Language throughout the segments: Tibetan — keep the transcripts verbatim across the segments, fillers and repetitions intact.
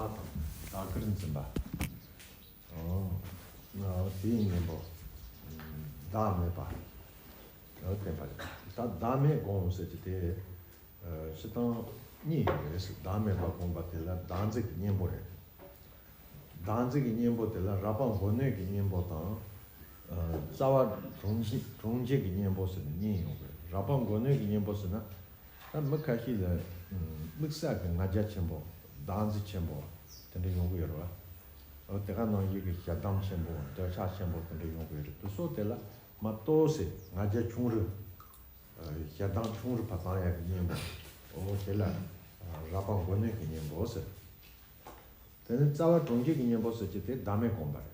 དང་བདག་གིར་འཛིན་པ། ཨོ། དེའི་གཉེན་པོ། བདག་མེད་པ། ཨོ་བསྟན་པ་རེད། ད་བདག་མེད་སྒོམ་ཟེར་གྱི་དེ། སྤྱིར་བཏང་གཉིས་ཡོད་རེད། བདག་མེད་པ་སྒོམ་པ་དེ་ལ་བདག་འཛིན་གྱི་གཉེན་པོ་རེད། བདག་འཛིན་གྱི་གཉེན་པོ་དེ་ལ་རགས་པ་མགོ་གནོན་གྱི་གཉེན་པོ་དང་། རྩ་བ་གྲོང་ཁྱེར་གྲོང་ཁྱེར་གྱི་གཉེན་པོ་ཟེར་ནས་གཉིས་ཡོང་གི་རེད། རགས་པ་མགོ་གནོན་གྱི་གཉེན་པོ་ཟེར་ན། ད་མི་ཁ་ཤས་ལ་དམིགས་བསལ་གྱི་ང་རྒྱལ་ཆེན་པོ། བདག་འཛིན་ཆེན་པོ་དེ་འདྲ་ཡོང་གི་ཡོད་རེད་བ། འོ་དེ་ག་ནང་བཞིན་གྱི་ཞེ་སྡང་ཆེན་པོ། འདོད་ཆགས་ཆེན་པོ་དེ་འདྲ་ཡོང་གི་ཡོད་རེད། དེ་ཚོ་དེ་ལ་མ་གཏོགས་སེ་ང་རྒྱལ་ཆུང་རུ། ཞེ་སྡང་ཆུང་རུ་ཕར་བཏང་ཡག་གི་གཉེན་པོ། འོ་དེ་ལ་རགས་པ་མགོ་གནོན་གྱི་གཉེན་པོ་ཟེར། དེ་ནི་རྩ་བ་གྲོང་ཁྱེར་གྱི་གཉེན་པོ་ཟེར་གྱི་དེ་བདག་མེད་སྒོམ་པ་རེད།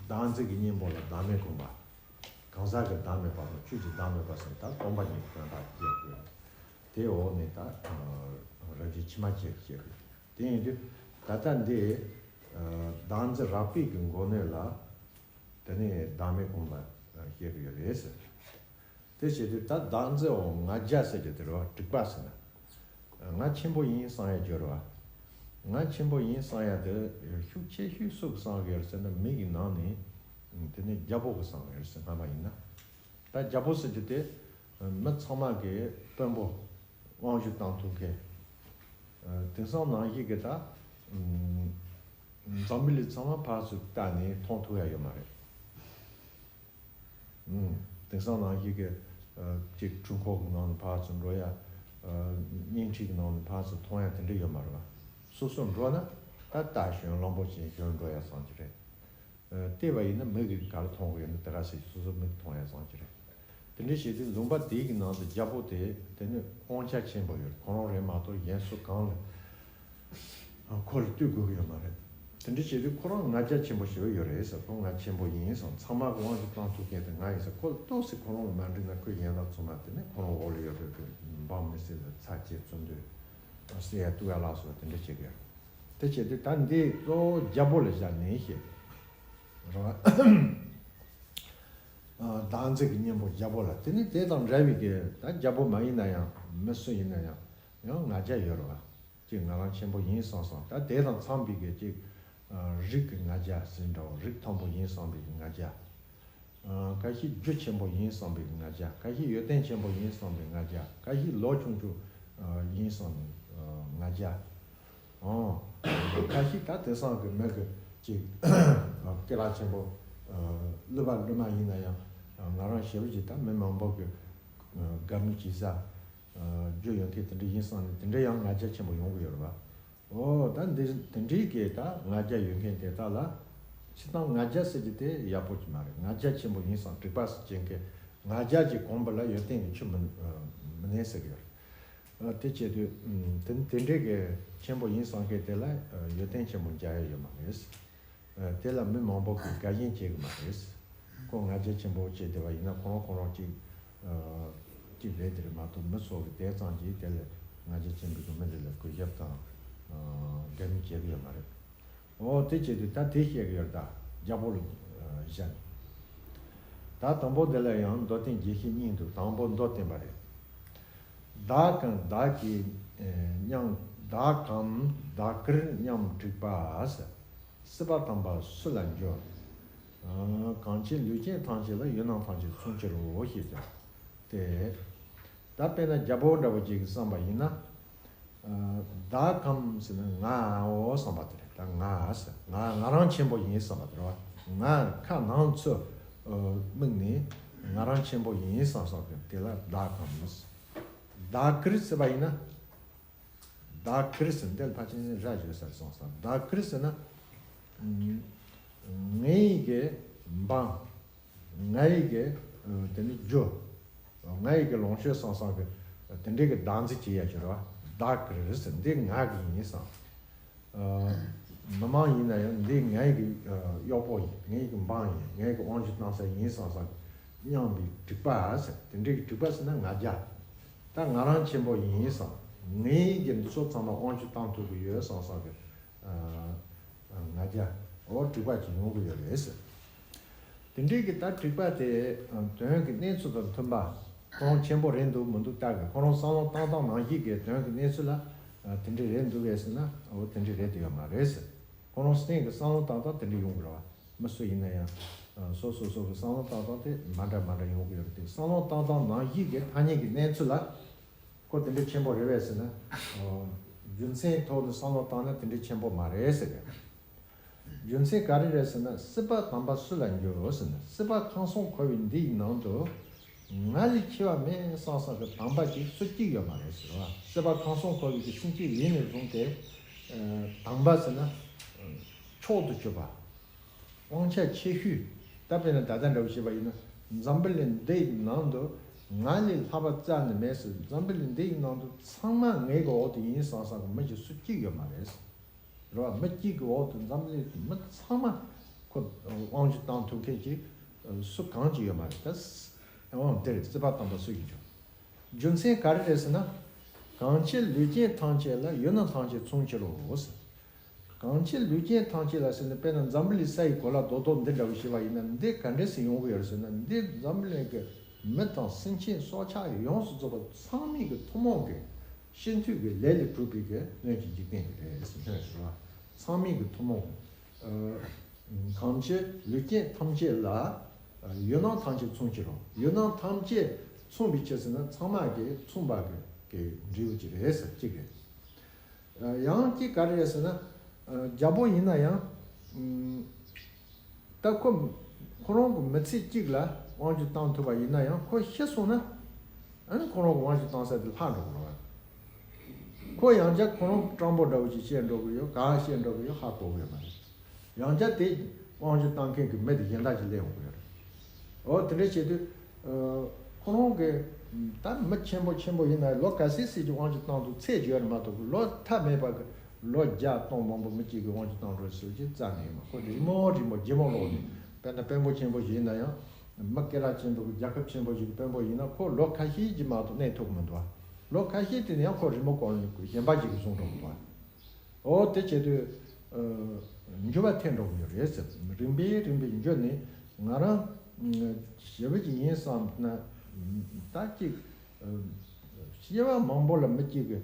བདག་འཛིན་གྱི་གཉེན་པོ་ལ་བདག་མེད་སྒོམ་པ། གང་ཟག་གི་བདག་མེད་པ་དང་ཆོས་ཀྱི་བདག་མེད་པ་ཟེར་ད་སྟོང་པ་ཉིད་ཀྱི་དོན་དག་བཤད་དགོས། དེའི་འོག་ནས་ད་རབ་བྱེད་ཕྱི་མ་བཅས་བཤད་དགོས། དེ་ཡིན་དུས་ད་ལྟ་འདི་བདག་འཛིན་རགས་པའི་གི་མགོ་གནོན་ལ་དེ་ནས་བདག་མེད་སྒོམ་པ་བཤད་གི་ཡོད་རེད་ཟེར། དེ་བྱེད་དུས་ད་བདག་འཛིན་འོག་ང་རྒྱལ་ཟེར་གྱི་དེ་རེད་བ། དྲེགས་པ་ཟེར་ན། ང་ཆེན་པོ་ཡིན་བསམ་ཡ་སྦྱོར་བ། ང་ཆེན་པོ་ཡིན་བསམ་ཡ་དེ་ཤུགས་ཆེ་ཤོས་སུ་གི་བསམ་གི་ཡོད་ཟེར་ན་མི་གི་ནང་ནས། དེ་ནས་རྒྱལ་པོ་གི་བསམ་གི་ཡོད་ཟེར། སྔ་མ་ཡིན་ན། ད་རྒྱལ་པོ་ཟེར་གྱི་དེ་མི་ཚང་མ་གི་དཔོན་པོ། དབང་བསྒྱུར་བཏང་ཐུབ་མཁན། དེང་སང་ནང་བཞིན་གི་ད་འཛམ་བུ་གླིང་ཚང་མ་ཕར་ཚུར་བལྟས་ནས་མཐོང་ཐུབ་ཡ་ཡོད་མ་རེད། ཨུམ། དེང་སང་ནང་བཞིན་གྱི། ཨ། གཅིག་འཕྲུལ་འཁོར་གྱི་ནང་ནས་ཕར་ཚུར་འགྲོ་ཡ། ཨ། བརྙན་འཕྲིན་གྱི་ནང་ནས་ཕར་ཚུར་མཐོང་ཡ་དེ་འདྲ་ཡོད་མ་རེད་བ། སོ་སོ་འགྲོ་ན་ད་ལྟ་ཞོན་གླང་པོ་ཆེ་ཞོན་འགྲོ་ཡ་བསམ་གྱི་རེད། ཨ། བལྟས་པ་ཡིན་ན་མི་གིས་ག་ལ་མཐོང་གི་ཡོད་ན་དེ་ག་ཟེར་གྱི་སོ་སོ་མིག་གིས་མཐོང་ཡ་བསམ་གྱི་རེད། དེ་འདྲ་བྱས་ཏེ་ལུང་པ་དེའི་གི་ནང་དུ་རྒྱལ་པོ་དེ་དེ་ནི་དབང་ཆ་ཆེན་པོ་ཡོད། ཁོ་རང་རེད་མ་གཏོགས་གཞན་སུ་གང་ལ། ཁོ་ལ་ལྟོས་དགོས་ཀྱི་ཡོད་མ་རེད། དེ་འདྲ་བྱས་དུས་ཁོ་རང་ང་རྒྱལ་ཆེན་པོ་ཞེ་པོ་ཡོད་རེད་ཟེར། ཁོ་ང་ཆེན་པོ་ཡིན་ཟེར། ཚང་མ་གི་དབང་ཞིག་བཏང་ཐུབ་མཁན་དེ་ང་ཡིན་ཟེར། ཁོ་ལ་ཏོག་ཙམ་ཁོ་རང་ལ་མ་འགྲིག་ན་ཁོས་གཞན་དག་ཚང་མ་དེ་ནས་ཁོ་རང་འོག་ལ་ཡོད་རེད་དེ་འབངས་མི་སེར་ལ་ཚ་གྱེས་བཙོན་འདུས་བསད་ཡ་གཏུབ་ཡ་ལ་སོགས་དེ་འདྲ་བྱེད་ཀྱི་ཡོད་རེད། དེ་བྱས་དུས་ད་འདི་གཙོ་བོ་རྒྱལ་པོ་ལ་བཞག་ནས་བཤད། རེད་བ། བདག་འཛིན་གྱི་གཉེན་པོ་རྒྱལ་པོ་ལ། དེ་ནི་དེ་དང་འདྲ་བའི་གི་ད་རྒྱལ་པོ་མ་ཡིན་ན་ཡང་མི་སུ་ཡིན་ན་ཡང་ཡང་ང་རྒྱལ་ཡོད་རེད་བ། ཅིག་ང་རང་ཆེན་པོ་ཡིན་བསམ་བསམ། ད་དེ་དང་འཚམ་པའི་གི་ཅིག་རིགས་ཀྱི་ང་རྒྱལ་ཟེར་འདྲ་བོ། རིགས་མཐོན་པོ་ཡིན་བསམ་པའི་གི་ང་རྒྱལ། ཁ་ཤས་རྒྱུ་ཆེན་པོ་ཡིན་བསམ་པའི་གི་ང་རྒྱལ། ཁ་ཤས་ཡོན་ཏན་ཆེན་པོ་ཡིན་བསམ་པའི་ང་རྒྱལ། ཁ་ཤས་ལོ་ཆུང་ཆུང་ཡིན་བསམ་པའི་ང་རྒྱལ། ཨོ། ཁ་ཤས་ད་དེང་སང་གི་མི་གི་ཅིག་སྐྱེ་ལག་ཆེན་པོ། གླུ་བ་གླུ་མ་ཡིན་ན་ཡང་ང་རང་ཞེ་པོ་ཅིག་ད་མི་མང་པོ་གི་དགའ་མོས་བྱེད་ས། རྒྱུ་ཡོད་མཁན་དེ་འདྲ་ཡིན་བསམ་ནས་དེ་འདྲ་ཡང་ང་རྒྱལ་ཆེན་པོ་ཡོང་གི་ཡོད་རེད་བ། ཨོ། ད་འདི་དེ་འདྲའི་གི་ད་ང་རྒྱལ་ཡོད་མཁན་དེ་དག་ལ། སྤྱིར་བཏང་ང་རྒྱལ་ཟེར་གྱི་དེ་ཡག་པོ་ཅིག་མ་རེད། ང་རྒྱལ་ཆེན་པོ་ཡིན་བསམ། དྲེགས་པ་ཟེར་མཁན་གྱི་ང་རྒྱལ་གྱི་གོམས་པ་ལ་ཡོན་ཏན་གྱི་ཆུ་མི་མི་གནས་ཟེར་གྱི་ཡོད་རེད། དེ་བྱེད་དུས་དེ་དེ་འདྲའི་གི་ཆེན་པོ་ཡིན་བསམ་མཁན་དེ་ལ་ཡོན་ཏན་ཆེན་པོ་འཇལ་ཡ་ཡོད་མ་རེད། དེ་ལ་མི་མང་པོ་གིས་དགའ་ཞེན་བྱེད་གི་མ་རེད། ཁོ་ང་རྒྱལ་ཆེན་པོ་བྱས་བསྡད་པ་ཡིན་ན་ཁོ་རང་ཁོ་རང་གཅིག་གཅིག་རེད། དེ་རེད་མ་གཏོགས་མི་ཚོ་གི་དེ་ཙམ་གྱིས་དེ་ལ་ང་རྒྱལ་ཆེན་པོའི་གི་མི་དེ་ལ་གུས་ཞབས་དང་དགའ་མོས་བྱེད་གི་ཡོད་མ་རེད། འོ་དེ་བྱེད་དུས་ད་དེ་བཤད་གི་ཡོད་རེད། ད་རྒྱལ་པོ་ལ་བཞག་ནས། ད་དང་པོ་དེ་ལ་ཡང་མདོ་བསྟན་རྒྱས་བཤད་གཉིས་འདུག་དང་པོ་མདོ་བསྟན་པ་རེད། བདག་གམ་བདག་གིར་མཉམ། བདག་གམ་བདག་གིར་མཉམ་དྲེགས་པ་ཟེར། སྲིད་པ་དམ་པ་སུ་ལ་འགྱུར། གང་ཕྱིར་ལུས་ཅན་ཐམས་ཅད་ལ། ཡུལ་རྣམས་ཐམས་ཅད་མཚུངས་ཕྱིར་རོ་ཞེས་ཀྱང་སྟེ། ད་དཔེར་ན་རྒྱལ་པོ་འདྲ་བོ་ཅིག་གིས་བསམ་པ་ཡིན་ན། བདག་གམ་ཟེར་ན་ངའོ་བསམ་པ་དེ་རེད། ད་ང་ཟེར་ང་ང་རང་ཆེན་པོ་ཡིན་བསམ་པ་དེ་རེད་བ། ང་ཁ་ནང་ཚུར་དམིགས་ནས་ང་རང་ཆེན་པོ་ཡིན་བསམ་བསམ་གི་དེ་ལ་བདག་གམ། བདག་གིར་ཟེར་བ་ཡིན་ན། བདག་གིར་ཟེར་འདི་ལ་ཕལ་ཆེར་ར་བརྗོད་ས་རེད་བསམ་བསམ། བདག་གིར་ཟེར་ན། ངའི་གི་འབངས། ང་ཡི་གི་དེ་ནི་རྒྱུ། ང་ཡི་གི་ལོངས་སྤྱོད་བསམ་བསམ་གི་དེ་འདྲའི་གི་བདག་འཛིན་བྱེད་ཡ་ཅིག་རེད་བ། བདག་གིར་ཟེར་འདི་ང་གི་ཡིན་བསམ། མི་མང་ཡིན་ན་ཡང་འདི་ང་ཡི་གི་གཡོག་པོ་ཡིན། ང་ཡི་གི་འབངས་ཡིན། ང་ཡི་གི་དབང་བསྒྱུར་གནང་ས་ཡིན་བསམ་བསམ་གི་མཉམ་པའི་དྲེགས་པ་ཟེར། དེ་འདྲའི་གི་དྲེགས་པ་ཟེར་ན་ང་རྒྱལ། ད་ང་རང་ཆེན་པོ་ཡིན་བསམ། ངའི་གི་འདི་ཚོ་ཚང་མ་དབང་བསྒྱུར་བཏང་ཐུབ་གི་ཡོད་བསམ་བསམ་གི་ང་རྒྱལ། འོ་དྲེགས་པ་ཅིག་ཡོང་གི་ཡོད་རེད་ཟེར། དེ་འདྲའི་གི་ད་དྲེགས་པ་དེ་དོན་གྱི་གནས་ཚུལ་དང་མཐུན་པ། ཁོ་རང་ཆེན་པོ་རེད་འདུག་མི་འདུག་ལྟ་གི། ཁོ་རང་བསམ་བློ་བཏང་སྟངས་ནང་བཞིན་གྱི་དོན་གྱི་གནས་ཚུལ་ལ་ ཨ། དེ་འདྲ་རེད་འདུག་གས་ཟེར་ན། འོ། དེ་འདྲ་རེད་དེ་ཡོད་མ་རེད་ཟེར། ཁོ་རང་སེམས་ཀྱི་བསམ་བློ་བཏང་སྟངས་དེ་འདྲ་ཡོང་གི་རེད་བ། མི་སུ་ཡིན་ན་ཡང་། ཨ། སོ་སོ་སོ་གི་བསམ་བློ་བཏང་སྟངས་དེ་མ་འདྲ་མ་འདྲ་ཡོང་གི་ཡོད་རེད་དེ། བསམ་བློ་བཏང་སྟངས་ནང་བཞིན་གྱི་ཐ་སྙད་ཀྱི་གནས་ཚུལ་ལ་ཁོ་དེ་འདྲ་ཆེན་པོ་རེད་པས་ཟེར་ན། ཨོ། རྒྱུ་མཚན་ཐོག་ནས་བསམ་བློ་བཏང་ན་དེ་འདྲ་ཆེན་པོ་མ་རེད་ཟེར་གི། རྒྱུ་མཚན་ག་རེ་རེད་ཟེར་ན། སྲིད་པ་དམ་པ་སུ་ལ་འགྱུར་ཟེར་ན། སྲིད་པ་ཁམས་གསུམ་འཁོར་བའི་འདི་ཡི་ནང་དུ་ང་ལས་ཆེ་བ་མེད་བསམ་བསམ་གི་དམ་པ་ཅིག་སུ་གཅིག་ཡོད་མ་རེད་ཟེར་བ། སྲིད་པ་ཁམས་གསུམ་འཁོར་བའི་གི་སེམས་ཅན་ཡིན་ནས་བཟུང་སྟེ། ཨ། དམ་པ་ཟེར་ན། ཨ། མཆོག་ཏུ་གྱུར་པ། དབང་ཆ་ཆེ་ཤོས། ད་དཔེར་ན་ད་ལྟ་འདྲ་བོ་བྱས་པ་ཡིན་ན། འཛམ་བུ་གླིང་འདིའི་ནང་དུ་ང་ལས་ལྷག་པ་རྩ་ནས་མེད་ཟེར། འཛམ་བུ་གླིང་འདིའི་ནང་དུ་ཚང་མ་ངའི་གི་འོག་ཏུ་ཡིན་བསམ་བསམ་གི་མི་ཞིག་སུ་གཅིག་ཡོད་མ་རེད། རེད་བ། མི་གཅིག་གི་འོག་ཏུ་འཛམ་གླིང་གི་མི་ཚང་མ་ཁོ་དབང་སྒྱུར་བཏང་ཐུབ་མཁན་གྱི་སུ་གང་ཅིག་ཡོད་མ་རེད། ད་འོང་དེར་སྲིད་པ་དམ་པ་སུ་ཡིན་ཀྱང་། རྒྱུ་མཚན་ག་རེ་རེད་ཟེར་ན། གང་ཕྱིར་ལུས་ཅན་ཐམས་ཅད་ལ། ཡོད་ན་ཐམས་ཅད་མཚུངས་ཕྱིར་རོ་ཟེར། གང་ཕྱིར་ལུས་ཅན་ཐམས་ཅད་ལ་ཟེར་ན། དཔེར་ན་འཛམ་བུ་གླིང་ས་ཡི་གོ་ལ་རྡོག་རྡོག་འདི་འདྲ་བོ་བྱས་པ་ཡིན་ན། འདི་ག་འདྲ་སེ་ཡོང་གི་ཡོད་རེད་ཟེར་ན། འདི་འཛམ་བུ་གླིང་གི་མི་དང་སེམས་ཅན་སྲོག་ཆགས་ཡོངས་སུ་རྫོགས་པ་ཚང་མའི་གི་ཐུན་མོང་གི་ཤེས་འདོད་ཀྱི་ལས་ལས་གྲུབ་པའི་གི་སྣོད་ཀྱི་འཇིག་རྟེན་གྱི་རེད་ཟེར་ནས་ཞུ་བ། ཚང་མའི་གི་ཐུན་མོང་གི། ཨ། གང་ཕྱིར་ལུས་ཅན་ཐམས་ཅད་ལ། ཨ། ཡོད་ན་ཐམས་ཅད་མཚུངས་ཕྱིར་རོ། ཡོད་ན་ཐམས་ཅད་མཚུངས་པའི་ཕྱིར་ཟེར་ན། ཚང་མ་གི་མཚུངས་པ་གི་གི་འབྲས་བུ་ཅིག་རེད་ཟེར་གཅིག་རེད། ཨ། ཡང་གཅིག་ག་རེ་རེད་ཟེར་ན། ཨ། རྒྱལ་པོ་ཡིན་ན་ཡང་། ཨ། ད་ཁོ་ཁོ་རང་གི་མི་ཚེ་གཅིག་ལ་དབང་སྒྱུར་བཏང་ཐུབ་པ་ཡིན་ན་ཡང་། ཁོ་ཤི་སོང་ན། ཨ་ནི་ཁོ་རང་གི་དབང་སྒྱུར་བཏང་ས་དེ་ལྷག་འགྲོ་གི་རེད་བ། ཁོ་ཡང་བསྐྱར་ཁོ་རང་སྤྲང་པོ་འདྲ་བོ་ཅིག་བཤད་འགྲོ་གི་ཡོད། ག་བཤད་འགྲོ་གི་ཡོད་ཧ་གོ་གི་ཡོད་མ་རེད། ཡང་བསྐྱར་དེ་དབང་སྒྱུར་བཏང་མཁན་གྱི་མི་དེ་གཞན་དག་ཅིག་སླེབས་ཡོང་གི་ཡོད་རེད། འོ། དེ་འདྲ་བྱེད་དུས། ཨ། ཁོ་རང་གི་ད་མི་ཆེན་པོ་ཆེན་པོ་ཡིན་ན་ལོ་ག་ཚོད་ཟིག་གི་དབང་སྒྱུར་བཏང་འདུག་ཚད་ཅིག་ཡོད་རེད་མ་གཏོགས། ལོ་མཐའ་མེད་པ་གི་ལོ་བརྒྱ་སྟོང་མང་པོ་མི་གཅིག་གི་དབང་སྒྱུར་བཏང་འགྲོ་ཟེར་གྱི་རྩ་ནས་ཡོད་མ་རེད། ཁོ་རི་མོ་རི་མོ་ཇེ་མང་ཀློག་ནས། དཔེར་ན་དཔོན་པོ་ཆེན་པོ་ཞིག་ཡིན་ན་ཡང་། མི་སྐད་གྲགས་ཆེན་པོ་གི་རྒྱལ་ཁབ་ཆེན་པོ་ཞིག་གི་དཔོན་པོ་ཡིན་ན་ཁོ་ལོ་ཁ་ཤས་ཅིག་མ་གཏོགས་གནས་ཐུབ་ཀྱི་མི་འདུག་བ། ལོ་ཁ་ཤས་དེ་ནས་ཡང་ཁོ་རི་མོ་བཀོག་ནས་གཞན་པ་ཞིག་གིས་བཟུང་འགྲོ་གི་འདུག་བ། འོ། དེ་བྱེད་དུས། ཨ། འགྱུར་བ་ཐེབས་འགྲོ་གི་ཡོད་རེད་ཟེར། རིམ་པས་རིམ་པས་འགྱུར་ནས་ང་རང་ཞི་བ་ཅིག་ཡིན་བསམ་ན། ད་ཅིག་ཨ། སྐྱེ་བ་མང་པོ་ལ་མི་གཅིག་གི་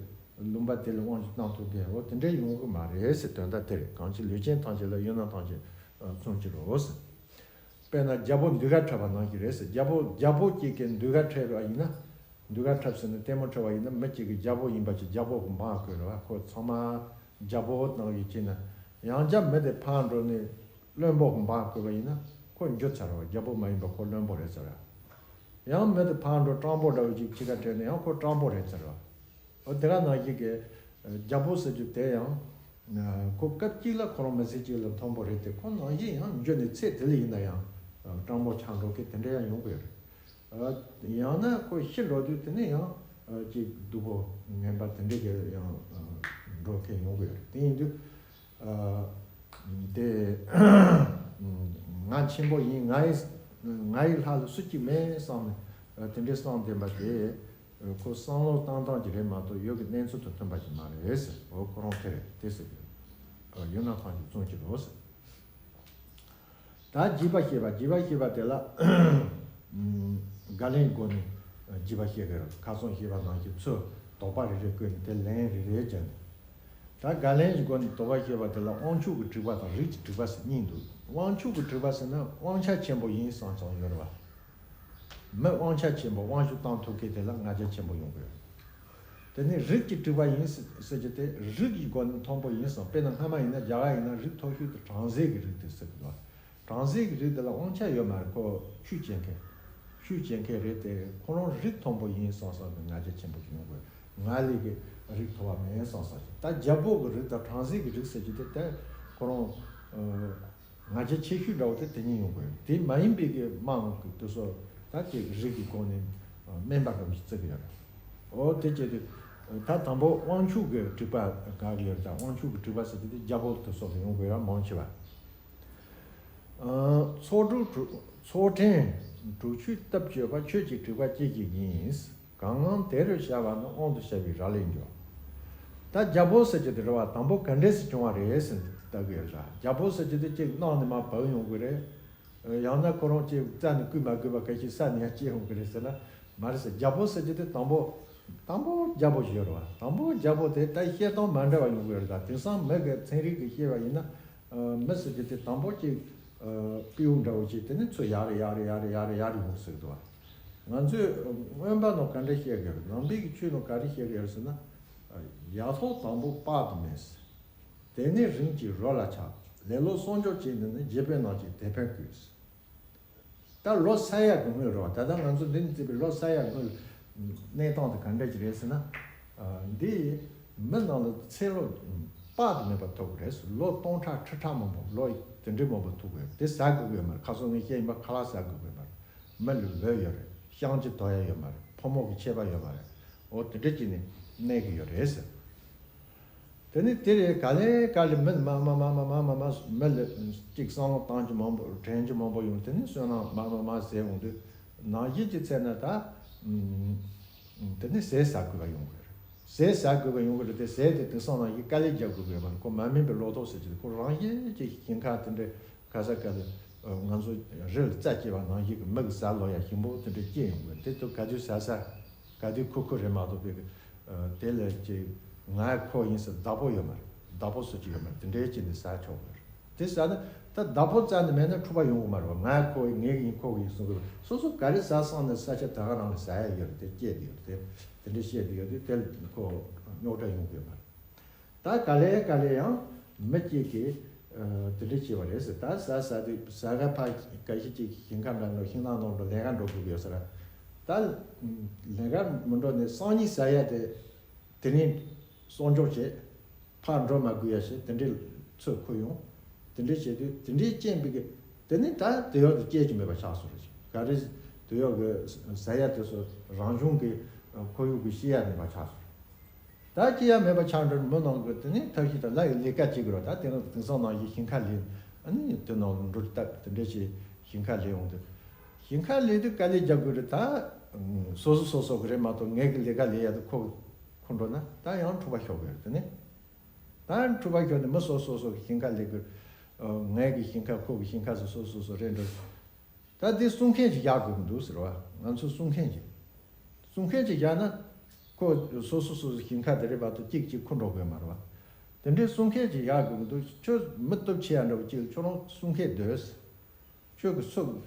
ལུང་པ་དེ་ལ་དབང་སྒྱུར་བཏང་ཐུབ་མཁན། འོ། དེ་འདྲ་ཡོང་གི་མ་རེད་ཟེར། དོན་དག་དེ་རེད། གང་ཕྱིར་ལུས་ཅན་ཐམས་ཅད་ལ། ཡོད་ན་ཐམས་ཅད་མཚུངས་ཕྱིར་རོ་ཟེར། དཔེར་ན་རྒྱལ་པོ་ཟློས་གར་འཁྲབ་པ་ནང་བཞིན་རེད་ཟེར། རྒྱལ་པོ་རྒྱལ་པོ་གཅིག་གིས་ཟློས་གར་འཁྲབ་པ་ཡིན་ན། ཟློས་གར་འཁྲབ་ཟེར་ན་ལྟད་མོ་འཁྲབ་པ་ཡིན་ན། མི་གཅིག་གིས་རྒྱལ་པོ་ཡིན་པ་ཅིག་རྒྱལ་པོ་གི་འབངས་བཀོད་རེད་བ། ཁོ་ཚང་མ་རྒྱལ་པོ་ནང་བཞིན་བྱས་ན། ཡང་བསྐྱར་མི་དེ་ཕར་འགྲོ་ནས་བློན་པོ་གི་འབངས་བཀོད་པ་ཡིན་ན་ཁོ་འགྱུར་ཚར་བ། རྒྱལ་པོ་མ་ཡིན་པ་ཁོ་བློན་པོ་རེད་ཚར་བ། ཡང་མི་དེ་ཕར་འགྲོ་སྤྲང་པོ་འདྲ་བོ་ཅིག་ཕྱི་ཁ་བྲལ་ན་ཡང་ཁོ་སྤྲང་པོ་རེད་ཚར་བ། འོ། དེ་ག་ནང་བཞིན་གྱི་རྒྱལ་པོ་ཟེར་རྒྱུ་དེ་ཡང་། ཁོ་སྐབས་གཅིག་ལ་ཁོ་རང་མི་ཚེ་གཅིག་ལ་མཐོན་པོ་རེད་དེ། ཁོ་ནང་བཞིན་ཡང་འགྱུར་ནས་ཚེ་དེ་ལ་ཡིན་ན་ཡང་སྤྲང་པོ་ཆགས་འགྲོ་མཁན་དེ་འདྲ་ཡང་ཡོང་གི་ཡོད་རེད། ཡང་ན་ཁོ་ཤི་འགྲོ་དུས་དེ་ནས་ཡང་ཅིག་སྡུག་པོ་ངན་པ་དེ་འདྲ་གི་ཡང་འགྲོ་མཁན་ཡོང་གི་ཡོད་རེད། དེ་ཡིན་དུས། ཨ། དེ་ང་ཆེན་པོ་ཡིན། ང་ཡི་ང་ཡི་ལྷག་ལ་སུ་གཅིག་མེད་བསམ་ནས་དེ་འདྲའི་བསམ་བསྡད་པ་དེ། ཁོ་བསམ་བློ་བཏང་སྟངས་ཀྱི་རེད་མ་གཏོགས་ཡོད་ཀྱི་གནས་ཚུལ་དང་མཐུན་པ་ཞིག་མ་རེད་ཟེར། འོ། ཁོ་རང་དེ་རེད་དེ་ཟེར་གི། ཡོད་ན་ཐམས་ཅད་མཚུངས་ཕྱིར་རོ་ཟེར། ད་རྗེས་དཔག་བཤད་པ། རྗེས་དཔག་བཤད་པ་དེ་ལ། ཨ། བརྒལ་ལན་གྱི་སྒོ་ནས་རྗེས་དཔག་བཤད་ཀྱི་རེད། ཁ་སང་བཤད་པ་ནང་བཞིན་ཚུར་དོགས་པ་རེ་རེ་བཀོད་ནས་དེ་ལན་རེ་རེ་བརྒྱབ་ནས། ད་བརྒལ་ལན་གྱི་སྒོ་ནས་དོགས་པ་བཤད་པ་དེ་ལ་དབང་ཕྱུག་གི་དྲེགས་པ་དང་རིགས་ཀྱི་དྲེགས་པ་ཟེར་གཉིས་འདུག་དབང་ཕྱུག་གི་དྲེགས་པ་ཟེར་ན་དབང་ཆ་ཆེན་པོ་ཡིན་བསམ་བསམ་ཡོད་རེད་བ། མི་དབང་ཆ་ཆེན་པོ་དབང་ཤུགས་བཏང་ཐུབ་མཁན་དེ་ལ་ང་རྒྱལ་ཆེན་པོ་ཡོང་གི་ཡོད་རེད། དེ་ནས་རིགས་ཀྱི་དྲེགས་པ་ཡིན་ཟེར་གྱི་དེ་རིགས་ཀྱི་སྒོ་ནས་མཐོན་པོ་ཡིན་བསམ། དཔེར་ན་སྔ་མ་ཡིན་ན་རྒྱ་གར་ཡིན་ན་རིགས་མཐོ་ཤོས་དེ་བྲམ་ཟེ་གི་རིགས་དེ་ཟེར་གི་འདུག་བ། བྲམ་ཟེ་གི་རིགས་དེ་ལ་དབང་ཆ་ཡོད་མ་རེད། ཁོ་ཤུགས་ཆེ་མཁན། ཤུགས་ཆེ་མཁན་རེད་དེ། ཁོ་རང་རིགས་མཐོན་པོ་ཡིན་བསམ་བསམ་གི་ང་རྒྱལ་ཆེན་པོ་ཞིག་ཡོང་དགོས། ང་ལས་གི་རིགས་མཐོ་བ་མེད་བསམ་བསམ་ཞིག་ད་རྒྱལ་པོ་གི་རིགས་དང་བྲམ་ཟེ་གི་རིགས་ཟེར་གྱི་དེ་དེ་ཁོ་རང་ང་རྒྱལ་ཆེ་ཤོས་འདྲ་བོ་དེ་དེ་གཉིས་ཡོང་དགོས། དེ་མ་ཡིན་པའི་གི་དམངས་གི་དེ་ཚོ་ད་ཅིག་རིགས་ཀྱི་སྒོ་ནས་དམན་པ་འདྲ་བོ་ཞིག་བརྩི་གི་ཡོད་རེད། འོ་དེ་བྱས་དུས་ད་དང་པོ་དབང་ཕྱུག་གི་དྲེགས་པ་དགག་གི་ཡོད་རེད། ད་དབང་ཕྱུག་གི་དྲེགས་པ་ཟེར་དུས་དེ་རྒྱལ་པོ་དེ་ཚོ་ལ་ཡོང་དགོས་ཡ་མང་ཆེ་བ། ཚོགས་དྲུག་ཚོགས་ཕྲན་དྲུག་ཅུའི་སྟབས་བཅོས་པ། ཁྱོད་ཀྱི་དྲེགས་པ་ཅི་ཞིག་ཡིན། གང་ངམ་དེ་རུ་བྱ་བ་ནི་དབང་དུ་བྱ་བའི་རབ་ལས་འགྱུར། ད་རྒྱལ་པོ་ཟེར་གྱི་དེ་རེད་བ། དང་པོ་ག་འདྲས་སུ་བྱུང་བ་རེད་ཟེར་ལྟ་གི་ཡོད་ར། རྒྱལ་པོ་ཟེར་གྱི་དེ་གཅིག་གནམ་ནས་མར་བབས་ཡོང་གི་རེད། ཡང་ན་ཁོ་རང་གཅིག་རྩ་ནས་བརྐུས་མ་བརྐུས་པ་ག་ཞིག་ས་ནས་ཡང་སྐྱེས་ཡོང་གི་རེད་ཟེར་ན་མ་རེད་ཟེར། རྒྱལ་པོ་ཟེར་གྱི་དེ་དང་པོ་ དང་པོ་རྒྱལ་པོ་ཞིག་ཡོད་རེད་བ། དང་པོ་རྒྱལ་པོ་དེ་ད་བཤད་སྟངས་མ་འདྲ་བ་ཡོང་གི་རེད། ད་དེང་སང་མི་གི་ཚན་རིག་གི་བཤད་པ་ཡིན་ན། ཨ། མི་ཟེར་གྱི་དེ་དང་པོ་གཅིག་ཨ། སྤྲེའུ་འདྲ་བོ་ཅིག་དེ་ནས་ཚུར་ཡར་ཡར་ཡར་ཡར་ཡར་ཡོང་ཟེར་གི་འདུག་བ། ང་ཚོས་མངོན་པ་ནང་ག་འདྲ་བཤད་གི་རེད། ནང་པའི་གི་ཆོས་ནང་ག་རེ་བཤད་གི་རེད་ཟེར་ན། ཡ་ཐོག་དང་པོ་དཔག་ཏུ་མེད། དེ་ནས་རིམ་གྱིས་རོ་ལ་ཆགས། ལེ་ལོ་གསོག་འཇོག་བྱས་ནས་ནི། རྗེ་དཔོན་རྣམས་ཀྱིས་དེད་དཔོན་བསྐོས། ད་ལོ་ས་ཡ་གི་སྔོན་རེད་བ། ད་ལྟ་ང་ཚོ་འདི་ནས་བརྩིས་པའི་ལོ་ས་ཡ་སྔོན་གནས་སྟངས་དེ་ག་འདྲ་ཅིག་རེད་ཟེར་ན། ཨ། འདི་མི་རྣམས་ལ་ཚེ་ལོ་དཔག་ཏུ་མེད་པ་ཐོབ་ཀྱི་རེད། ལོ་སྟོང་ཕྲག་ཁྲི་ཕྲག་མང་པོ། ལོ་དེ་འདྲའི་མང་པོ་ཐོབ་ཀྱི་རེད། དེ་ཟ་དགོས་ཀྱི་ཡོད་མ་རེད། ཁ་སང་ངས་བཤད་ཡིན་པ། ཁ་ལག་ཟ་དགོས་ཀྱི་ཡོད་མ་རེད། མི་ལ་འོས་ཡོད་རེད། བཤང་གཅི་དོར་ཡ་ཡོད་མ་རེད། ཕོ་མོ་གི་ཁྱད་པར་ཡོད་མ་རེད། འོ་དེ་འདྲ་བྱས་ནས་གནས་ཀྱི་ཡོད་རེད་ཟེར། དེ་ནས་དེ་རེད། ག་ལེ་ག་ལེ་མི་མ་མ་མ་མ་མ་མ་མི་ལ་གཅིག་བསམ་བློ་བཏང་རྒྱུ་མང་པོ། དྲན་རྒྱུ་མང་པོ་ཡོང་། དེ་ནས་བསོད་ནམས་མ་མ་མ་ཟད་འོང་དུས། ནང་བཞིན་གྱི་ཚེ་ན་ད། ཨམ། དེ་ནས་ཟས་ཟ་དགོས་པ་ཡོང་གི་རེད། ཟས་ཟ་དགོས་པ་ཡོང་གི་རེད་དེ། ཟས་དེ་དེང་སང་ནང་བཞིན་དཀའ་ལས་རྒྱག་དགོས་པ་ཡོད་མ་རེད། ཁོ་མ་སྨིན་པའི་ལོ་ཏོག་ཟེར་གྱི་རེད། ཁོ་རང་བཞིན་གྱི་ཞིང་ཁ་དེ་འདྲ་ག་ས་ག་ལ། ཨ། ང་ཚོ་རི་ལ་རྩྭ་སྐྱེས་པ་ནང་བཞིན་གྱི་མི་གི་ཟ་ལོ་ཡ་ཞིམ་པོ་དེ་འདྲ་སྐྱེས་ཡོང་གི་རེད། དེ་ཚོ་ག་དུས་ཟ་ས། ག་དུས་ཁུ་ཁུ་རེད་མ་གཏོགས་པའི། ཨ། དེ་ལ་ཅིག་ང་ཁོ་ཡིན་ཟེར་བདག་པོ་ཡོད་མ་རེད། བདག་པོ་སུ་གཅིག་ཡོད་མ་རེད། དེ་འདྲའི་ཅིག་ནས་ཟ་ཆོག་གི་རེད། དེ་ཟ་ན་ད་བདག་པོ་རྩ་ནས་མེད་ན་འཁྲུག་པ་ཡོང་གི་མ་རེད་བ། ང་ཁོ་ཡིན། ངའི་ཡིན། ཁོ་གི་ཡིན་གསུང་གི་རེད། སོ་སོ་ག་རེ་ཟ་བསམ་ན་ས་ཆ་དེ་ག་རང་ལ་ཟ་ཡ་ཡོད་རེད། དེ་སྐྱེས་དེ་ཡོད་རེད། དེ་དེ་འདྲའི་བཤད་དེ་ཡོད་དུས་དེ་ལ་ཁོ་རྙོག་དྲ་ཡོང་གི་ཡོད་མ་རེད། ད་ག་ལེ་ག་ལེ་ཡང་མི་གཅིག་གིས། ཨ། དེ་འདྲ་བྱས་པ་རེད་ཟེར། ད་ཟ་ཟ་དུས་ཟ་ག་ཕ་ག་ཤེད་ཅིག་ཞིང་ཁ་འདྲ་འགྲོ། ཤིང་ནགས་ནང་འགྲོ། ལས་ཀ་འགྲོ་དགོས་ཀྱི་ཡོད་ས་རེད། ད་ལས་ཀ་མི་འགྲོ་ནས་སང་ཉིན་ཟ་ཡ་དེ་དེ་རིང་གསོག་འཇོག་བྱས། ཕར་འགྲོ་མ་དགོས་ཡ་བྱས། དེ་འདྲའི་ཚོད་ཁོ་ཡོང་། དེ་འདྲའི་བྱས་དུས་དེ་འདྲའི་རྐྱེན་པས་གི་དེ་ནི་ད་དེ་ཡོད་དུ་སྐྱེལ་གྱི་མེད་པ་ཆགས་སོང་རེད། ག་རེ་དེ་ཡོད་གི་ཟ་ཡ་དེ་ཚོ་རང་བྱུང་གི་ཁོར་ཡུག་གི་སྐྱེ་ཡ་མེད་པ་ཆགས་སོང་། ད་སྐྱེ་ཡ་མེད་པ་ཆགས་འགྲོ། མི་ནང་གི་དེ་ནི་ཐབས་ཤེས་དང་ལ་ཡི་ལས་ཀ་བྱེད་དགོས་ར། ད་དེ་ནང་དེང་སང་ནང་བཞིན་ཞིང་ཁ་ལས། ཨ་ནི་དེ་ནང་འགྲོ་སྟབས་དེ་འདྲ་བྱས་ཞིང་ཁ་ལས་འོང་དུས། ཞིང་ཁ་ལས་དུས་དཀའ་ལས་རྒྱག་དགོས་རེད། ད་སོ་སོ་སོ་སོ་གི་རེད་མ་གཏོགས། ངས་གི་ལས་ཀ་ལས་ཡ་དུ་ཁོ་ཁོ་འགྲོ་ན་ད་ཡང་འཁྲུག་པ་ཤོར་གི་རེད། དེ་ནི་ད་འཁྲུག་པ་ཤོར་ནས་མི་སོ་སོ་སོ་གི་ཞིང་ཁ་ལས་དགོས། ངས་གི་ཞིང་ཁ་ཁོ་གི་ཞིང་ཁ་སོ་སོ་སོ་སོ་རེད་འགྲོ། ད་འདི་སྲུང་མཁན་ཅིག་བཞག་དགོས་ཀྱི་འདུག་ཟེར་བ། ང་ཚོ་སྲུང་མཁན་ཅིག་སྲུང་མཁན་ཅིག་བཞག་ན། ཁོ་སོ་སོ་སོ་སོ་ཞིང་ཁ་དེ་རེད་མ་གཏོགས་གཅིག་གཅིག་ཁུར་འགྲོ་དགོས་མ་རེད་བ། དེ་འདྲའི་སྲུང་མཁན་ཅིག་བཞག་དགོས་ཀྱི་འདུག་ཁྱོད་མི་སྟོབས་ཆེ་ཡ་འདྲ་བོ་ཅིག་ལ་ཁྱོད་རང་སྲུང་མཁན་སྡོད། ཁྱོད་ཀྱི་སྲུ།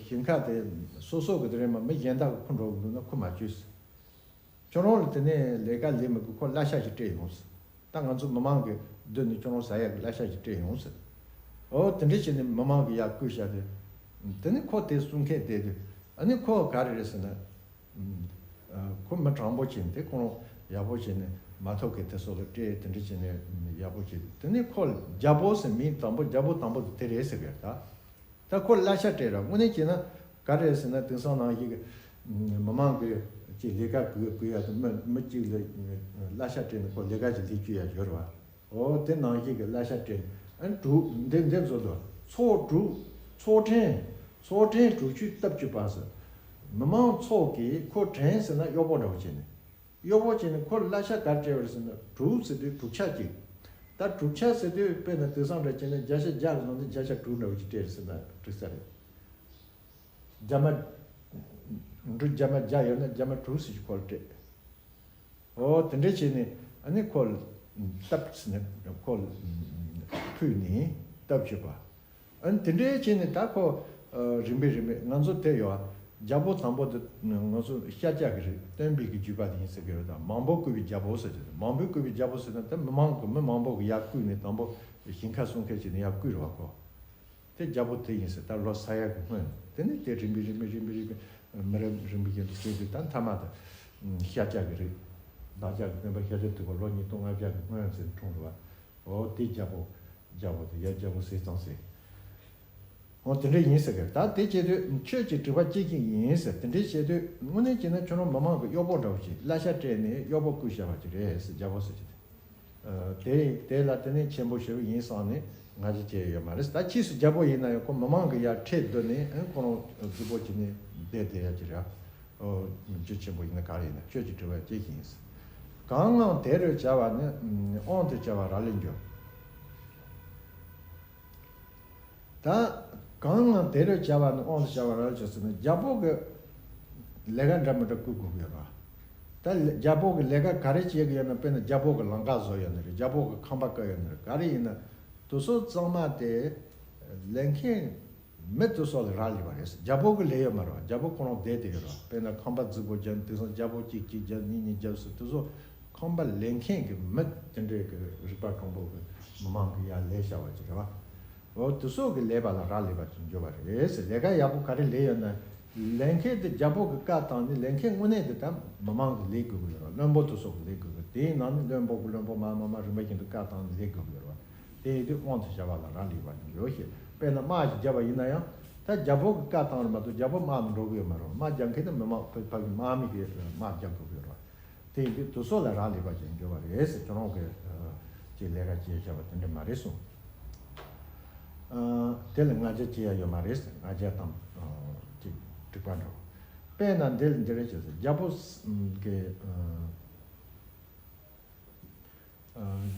ཞིང་ཁ་དེ་སོ་སོ་གི་དེ་རེད་མ། མི་གཞན་དག་གིས་ཁུར་འགྲོ་གི་འདུག་ན་ཁུར་མ་བཅུག་ཁྱོད་རང་ལ་དེ་ནས་ལས་ཀ་ལས་མི་དགོས། ཁོ་གླ་ཆ་ཞིག་སྤྲད་ཡོང་ཟེར། ད་ང་ཚོ་མི་མང་གི་མདུན་ནས་ཁྱོད་རང་ཟ་ཡག་གི་གླ་ཆ་ཞིག་སྤྲད་ཡོང་ཟེར། འོ་དེ་འདྲ་བྱས་ནས་མི་མང་གི་ཡར་བསྐུལ་བྱས་ཏེ། དེ་ནས་ཁོ་དེ་སྲུང་མཁན་བསྡད་དུས། ཨ་ནི་ཁོ་ག་རེ་རེད་ཟེར་ན། ཨ། ཁོ་མི་དྲང་པོ་བྱས་ནས་དེ་ཁོ་རང་ཡག་པོ་བྱས་ནས་མ་ཐོབ་མཁན་དེ་ཚོ་ལ་སྤྲད། དེ་འདྲ་བྱས་ནས་ཡག་པོ་བྱས། དེ་ནས་ཁོ་རྒྱལ་པོ་ཟེར་མིང་དང་པོ། རྒྱལ་པོ་དང་པོ་དེ་དེ་རེད་ཟེར་གི་རེད་ད། ད་ཁོ་གླ་ཆ་སྤྲད་ར། དངོས་གནས་བྱས་ན་ག་རེ་ཟེར་ན། དེང་སང་ནང་བཞིན་གྱི་མི་མང་གི་ཅིག་ལས་ཀ་དགོས་དགོས་ཡ་དེ། མི་མི་གཅིག་ལ་གླ་ཆ་སྤྲད་ནས་ཁོ་ལས་ཀ་ཅིག་ལས་བཅུག་ཡ་ཡོད་རེད་བ། འོ་དེ་ནང་བཞིན་གྱི་གླ་ཆ་སྤྲད་ནས། ཨ་ནི་དྲུག་འདི་འདི་ཚོ་དང་། ཚོགས་དྲུག་ཚོགས་ཕྲན། ཚོགས་ཕྲན་དྲུག་ཅུ་རྟ་བཅུ་པ་ཟེར། མི་མང་ཚོགས་ཀྱིས། ཁོ་ཕྲན་ཟེར་ན་གཡོག་པོ་འདྲ་བོ་བྱས་ནས། གཡོག་པོ་བྱས་ནས་ཁོ་ལ་གླ་ཆ་ག་རེ་སྤྲད་པ་རེད་ཟེར་ན། དྲུག་ཟེར་དུས་དྲུག་ཆ་གཅིག་ད་དྲུག་ཆ་ཟེར་དུས་དཔེར་ན་དེང་སང་འདྲ་བྱས་ན་བརྒྱ་ཆ་བརྒྱ་གི་ནང་ནས་བརྒྱ་ཆ་དྲུག་འདྲ་བོ་ཅིག་སྤྲད་རེད་ཟེར་ན་འགྲིག་ས་རེད། རྒྱ་མ། འབྲུ་རྒྱ་མ་བརྒྱ་ཡོད་ན་རྒྱ་མ་དྲུག་ཟེར་གྱི་ཁོ་ལ་སྤྲད། འོ་དེ་འདྲ་བྱས་ནས་ཨ་ནི་ཁོ་ལ་སྟབས་ཟེར་ནས་ཁོ་ལ་ཕུལ་ནས་སྟབས་བྱེད་པ། ཨ་ནི་དེ་འདྲའི་བྱས་ནས་ད་ཁོ། ཨ། རིམ་པས་རིམ་པས་ང་ཚོ་དེ་ཡོད། རྒྱལ་པོ་དང་པོ་དེ་ང་ཚོ་ཤཱཀྱ་གི་རིགས། སྟོན་པའི་གི་བརྒྱུད་པ་དེ་ཡིན་ཟེར་གི་རེད། ད་མང་པོ་བསྐུལ་བའི་རྒྱལ་པོ་ཟེར་གྱི་རེད། མང་པོ་བསྐུལ་བའི་རྒྱལ་པོ་ཟེར་ན་ད་མི་མང་གི་མི་མང་པོ་གི་ཡར་བསྐུལ་ནས་དང་པོ་ཞིང་ཁ་སྲུང་མཁན་བྱས་ནས་ཡར་བསྐུལ་རེད་བ་ཁོ། དེ་རྒྱལ་པོ་དེ་ཡིན་ཟེར། ད་ལོ་ས་ཡ་གི་སྔོན། དེ་ནས་དེ་རིམ་པས་རིམ་པས་རིམ་པས་རིམ་པས་མི་རབས་རིམ་པས་བཞིན་དུ་བྱས་དུས་ད་མཐའ་མ་དེ་ཤཱཀྱ་གི་རིགས། བདག་ཅག་གི་སྟོན་པ་ཤཱཀྱ་ཐུབ་པ་ལོ་ཉིས་སྟོང་ལྔ་བརྒྱ་གི་སྔོན་ཟེར་འཁྲུངས་རེད་བ། འོ་དེ་རྒྱལ་པོ། རྒྱལ་པོ་དེ་ཡ་རྒྱལ་པོ་ཟས་གཙང་སྲས། འོ་དེ་འདྲ་ཡིན་ཟེར་གི། ད་དེ་བྱེད་དུས་ཁྱོད་ཀྱིས་གྲུབ་པ་སྐྱེ་མཁན་ཡིན་ཟེར། དེ་འདྲ་བྱེད་དུས་དངོས་གནས་བྱས་ན་ཁྱོད་རང་མི་མང་གི་གཡོག་པོ་འདྲ་བོ་ཞིག་གླ་ཆ་སྤྲད་ནས་གཡོག་པོ་བསྐུལ་བཞག་པ་ཅིག་རེད་ཟེར། རྒྱལ་པོ་ཟེར་གྱི་དེ། ཨ། དེ་དེ་ལ་དེ་ནས་ཆེན་པོ་ཞེ་པོ་ཡིན་བསམ་ནས་ང་ཅི་བྱས་ཡོད་མ་རེད། ད་ཕྱིས་སུ་རྒྱལ་པོ་ཡིན་ན་ཡང་ཁོ་མི་མང་གི་ཡར་ཁྲལ་བསྡུ་ནས། ཨ། ཁོ་རང་རྫིག་པོ་བྱས་ནས་བསྡད་བསྡད་ཡ་ཅིག་རེད། ཨོ། རྒྱུ་ཆེན་པོ་ཡིན་ན་ག་རེ་ཡིན་ན་ཁྱོད་ཀྱིས་གྲུབ་པ་སྐྱེ་མཁན་ཡིན་ཟེར། གང་ངམ་དེ་རུ་བྱ་བ་ནི། དབང་དུ་བྱ་བ་ར་ལས་འགྱུར། ད་གང་ངམ་དེ་རུ་བྱ་བ་ནི། དབང་དུ་བྱ་བ་ར་ལས་འགྱུར་ཟེར་ན། རྒྱལ་པོ་གི་ལས་ཀ་འདྲ་མི་འདྲ་བསྐུལ་དགོས་ཀྱི་ཡོད་རེད། ད་ལ་རྒྱལ་པོ་གི་ལས་ཀ་ག་རེ་བྱེད་གི་ཡོད་ན། དཔེར་ན་རྒྱལ་པོ་གི་ལམ་ཁ་བཟོ་ཡོད་ན་རེད། རྒྱལ་པོ་གི་ཁང་པ་བཀབ་ཡོད་ན་རེད། ག་རེ་ཡིན་ན་དེ་ཚོ་ཚང་མ་དེ་ལས་མཁན་མི་དེ་ཚོ་ལ་རག་ལས་པ་རེད། རྒྱལ་པོ་གི་ལས་ཡོད་མ་རེད་བ། རྒྱལ་པོ་ཁོ་རང་བསྡད་དེ་ཡོད་རེད་བ། དཔེར་ན་ཁང་པ་རྫིག་པོ་བརྒྱབ། དེང་སང་རྒྱལ་པོ་གཅིག་གཅིག་བརྒྱབ། གཉིས་གཉིས་བརྒྱབ་ཟེར། དེ་ཚོ་ཁང་པ་ལས་མཁན་གི་མི་དེ་འདྲའི་གི་རིག་པ་དྲང་པོ་གི་མི་མང་གི་ཡར་ལས་བྱ་བ་ཅིག་རེད་བ། འོ་དེ་ཚོ་གི་ལས་པ་ལ་རག་ལས་པ་ཅིག་འགྱུར་བ་རེད་ཟེར། ལས་ཀ་ཡག་པོ་ག་རེ་ལས་ཡོད་ན། ལས་མཁན་དེ་རྒྱལ་པོ་གི་བཀའ་བཏང་ནས། ལས་མཁན་དངོས་གནས་དེ་ད་མི་མང་གི་ལས་དགོས་ཀྱི་ཡོད་རེད། བློན་པོ་དེ་ཚོ་གི་ལས་དགོས་ཀྱི། དེའི་ནང་ནས་བློན་པོ་གི་བློན་པོ་མར་མར་མར་རིམ་པ་བཞིན་དུ་བཀའ་བཏང་ནས་ལས་དགོས་ཀྱི་ཡོད་རེད་བ། དེ་ཡིན་དུས་དབང་དུ་བྱ་བ་ལ་རག་ལས་པ་ཅིག་འགྱུར་ཞེས། དཔེར་ན་དམག་ཅིག་བརྒྱབ་པ་ཡིན་ན་ཡང་། ད་རྒྱལ་པོ་གི་བཀའ་བཏང་རེད་མ་གཏོགས་རྒྱལ་པོ་དམག་ནང་འགྲོ་གི་ཡོད་མ་རེད། དམག་རྒྱག་མཁན་དེ་མི་དམངས་ཕ་གི་དམག་མི་གིས་དམག་རྒྱག་དགོས་ཀྱི་ཡོད་རེད་བ། དེ་ཡིན་དུས་དེ་ཚོ་ལ་རག་ལས་པ་ཅིག་འགྱུར་བ་རེད་ཟེར། ཁྱོད་རང་གི་ཅིག་ལས་ཀ་བྱེད་བྱ་བ་དེ་འདྲ་མ་རེད་གསུངས། དེ་ལ་ང་རྒྱལ་བྱེད་ཡ་ཡོད་མ་རེད་ཟེར། ང་རྒྱལ་དང་ཅིག་འགྲིག་པ་འགྲོ། དཔེར་ན་འདི་ལ་འདི་རེད་ཅེས་ཟེར། རྒྱལ་པོ་གི་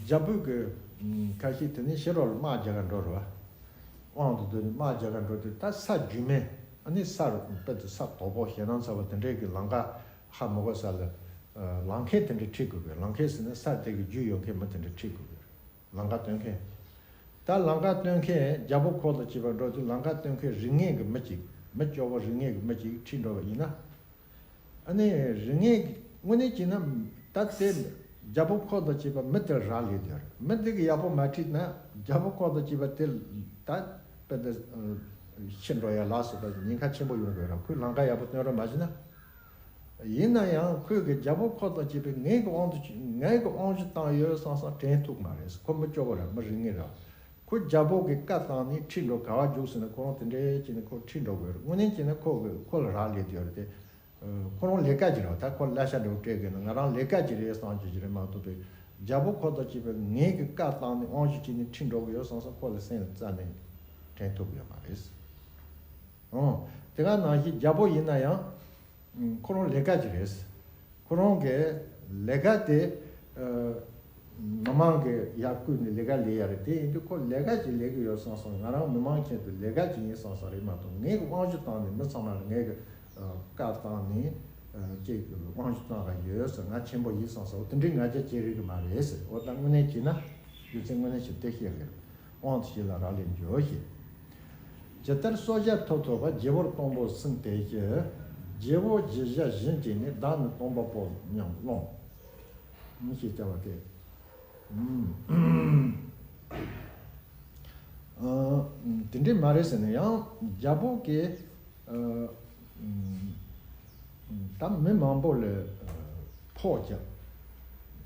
རྒྱལ་པོ་གི་ཁ་ཤས་དེ་ནས་ཕྱི་རོལ་ལ་དམག་རྒྱག་ག་འགྲོ་རེད་བ། དབང་དུ་བསྡུས་ནས་དམག་རྒྱག་ག་འགྲོ་དུས། ད་ས་རྒྱུས་མེད། ཨ་ནི་ས་རུ་དཔེ་དེ་ས་དོག་པོ་ཞེད་སྣང་ཚ་བོ་དེ་འདྲའི་གི་ལམ་ཁ་ཧ་མི་གོ་ས་ལ་ལམ་མཁན་དེ་འདྲ་ཁྲིད་དགོས་པས། ལམ་མཁན་ཟེར་ན་ས་དེ་གི་རྒྱུས་ཡོད་མཁན་མི་དེ་འདྲ་ཁྲིད་དགོས་པས། ལམ་ཁ་སྟོན་མཁན། ད་ལམ་ཁ་སྟོན་མཁན་རྒྱལ་པོ་ཁོ་དང་བཅས་པ་འགྲོ་དུས། ལམ་ཁ་སྟོན་མཁན་རིག་ངེས་ཀྱི་མི་གཅིག་མི་སྐྱོ་བོ་རིག་ངེས་ཀྱི་མི་གཅིག་ཁྲིད་འགྲོ་བ་ཡིན་ན། ཨ་ནི་རིག་ངེས་དངོས་གནས་བྱས་ན་ད་དེ་རྒྱལ་པོ་ཁོ་དང་བཅས་པ་མི་དེར་རག་ལས་དེར། མི་དེ་གི་ཡག་པོ་མ་ཁྲིད་ན་རྒྱལ་པོ་ཁོ་དང་བཅས་པ་དེ་ད་དཔེ་དེ་ཕྱིར་འགྲོ་ཡ་ལ་སོགས་པ་ཉེན་ཁ་ཆེན་པོ་ཡོང་དགོས་ར། ཁོས་ལམ་ཁ་ཡག་པོ་སྟོན་རོགས་མ་བྱས་ན། ཡིན་ན་ཡང་ཁོས་གི་རྒྱལ་པོ་ཁོ་དང་བཅས་པས་ངའི་གི་དབང་དུ་ངའི་གི་དབང་ཞུ་བཏང་ཡོད་བསམ་བསམ་དྲན་ཐུབ་མ་རེད། ཁོ་མི་སྐྱོ་བོ་ར། མི་རིག་ངེས་ར། ཁོ་རྒྱལ་པོ་གི་བཀའ་བཏང་ནས་ཁྲིད་འགྲོ་ག་བ་རྒྱུགས་ཟེར་ན། ཁོ་རང་དེ་འདྲའི་བྱས་ནས་ཁོ་ཁྲིད་འགྲོ་དགོས་རེད། དངོས་གནས་བྱས་ན་ཁོ་གི་ཁོ་ལ་རག་ལས་དེ་ཡོད་རེད་དེ། ཁོ་རང་ལས་ཀ་བྱེད་རོགས། ད་ཁོ་གླ་ཆ་འདྲ་བོ་སྤྲད་དགོས་ན་ང་རང་ལས་ཀ་བྱེད་རེད་བསམ་རྒྱུ་ཞིག་རེད་མ་གཏོགས་པའི། རྒྱལ་པོ་ཁོ་དང་བཅས་པས་ངའི་གི་བཀའ་བཏང་ནས་དབང་ཞུ་བྱས་ནས་ཁྲིད་འགྲོ་གི་ཡོད་བསམ་བསམ་ཁོ་ལ་སེམས་ལ་རྩ་ནས་དྲན་ཐུབ་ཡོད་མ་རེད། ཨང་། དེ་ག་ནང་བཞིན་རྒྱལ་པོ་ཡིན་ན་ཡང་ཁོ་རང་ལས་ཀ་ཅིག་རེད། ཁོ་རང་གི་ལས་ཀ་དེ་མི་མང་གི་ཡར་བསྐུལ་ནས་ལས་ཀ་ལས་ཡ་རེད། དེ་ཡིན་དུས་ཁོ་ལས་ཀ་ཅིག་ལས་གི་ཡོད་བསམ་བསམ། ང་རང་མི་མང་ཁྱེད་དུ་ལས་ཀ་ཅིག་ཡིན་བསམ་བསམ་རེད་མ་གཏོགས། ངས་གི་དབང་ཞུ་བཏང་ནས་མི་ཚང་མ་ལ་ངས་གི་བཀའ་བཏང་ནས་ཅིག་དབང་ཞུ་བཏང་ག་ཡོད་ཟེར། ང་ཆེན་པོ་ཡིན་བསམ་བསམ། འོ་དེ་འདྲའི་ང་རྒྱལ་བྱེད་རིགས་གི་མ་རེད་ཟེར། འོ་ད་དངོས་གནས་བྱས་ན་རྒྱུ་མཚན་དངོས་གནས་ཤིག་དེ་བཤད་གི་རེད། དབང་དུ་བྱས་ལ་རག་ལས་འགྱོ་ཞེས། ཇི་ལྟར་གསོལ་ཇ་ཐོབ་ཐོབ་པ། རྗེ་བོར་སྟོང་པོ་གསུངས་དེ་བཞིན། རྗེ་བོ་རྗེས་བཞག་བཞིན་བྱས་ནས། བདག་ནི་སྟོང་པ་པོ་སྙམ་སློང་། ཞེས་བྱ་བ་སྟེ། ཨ། དེ་འདྲའི་མ་རེད་ཟེར་ན་ཡང་རྒྱལ་པོ་གིས་ཨ། ད་མི་མང་པོ་ལ་ཕོགས་བརྒྱབ།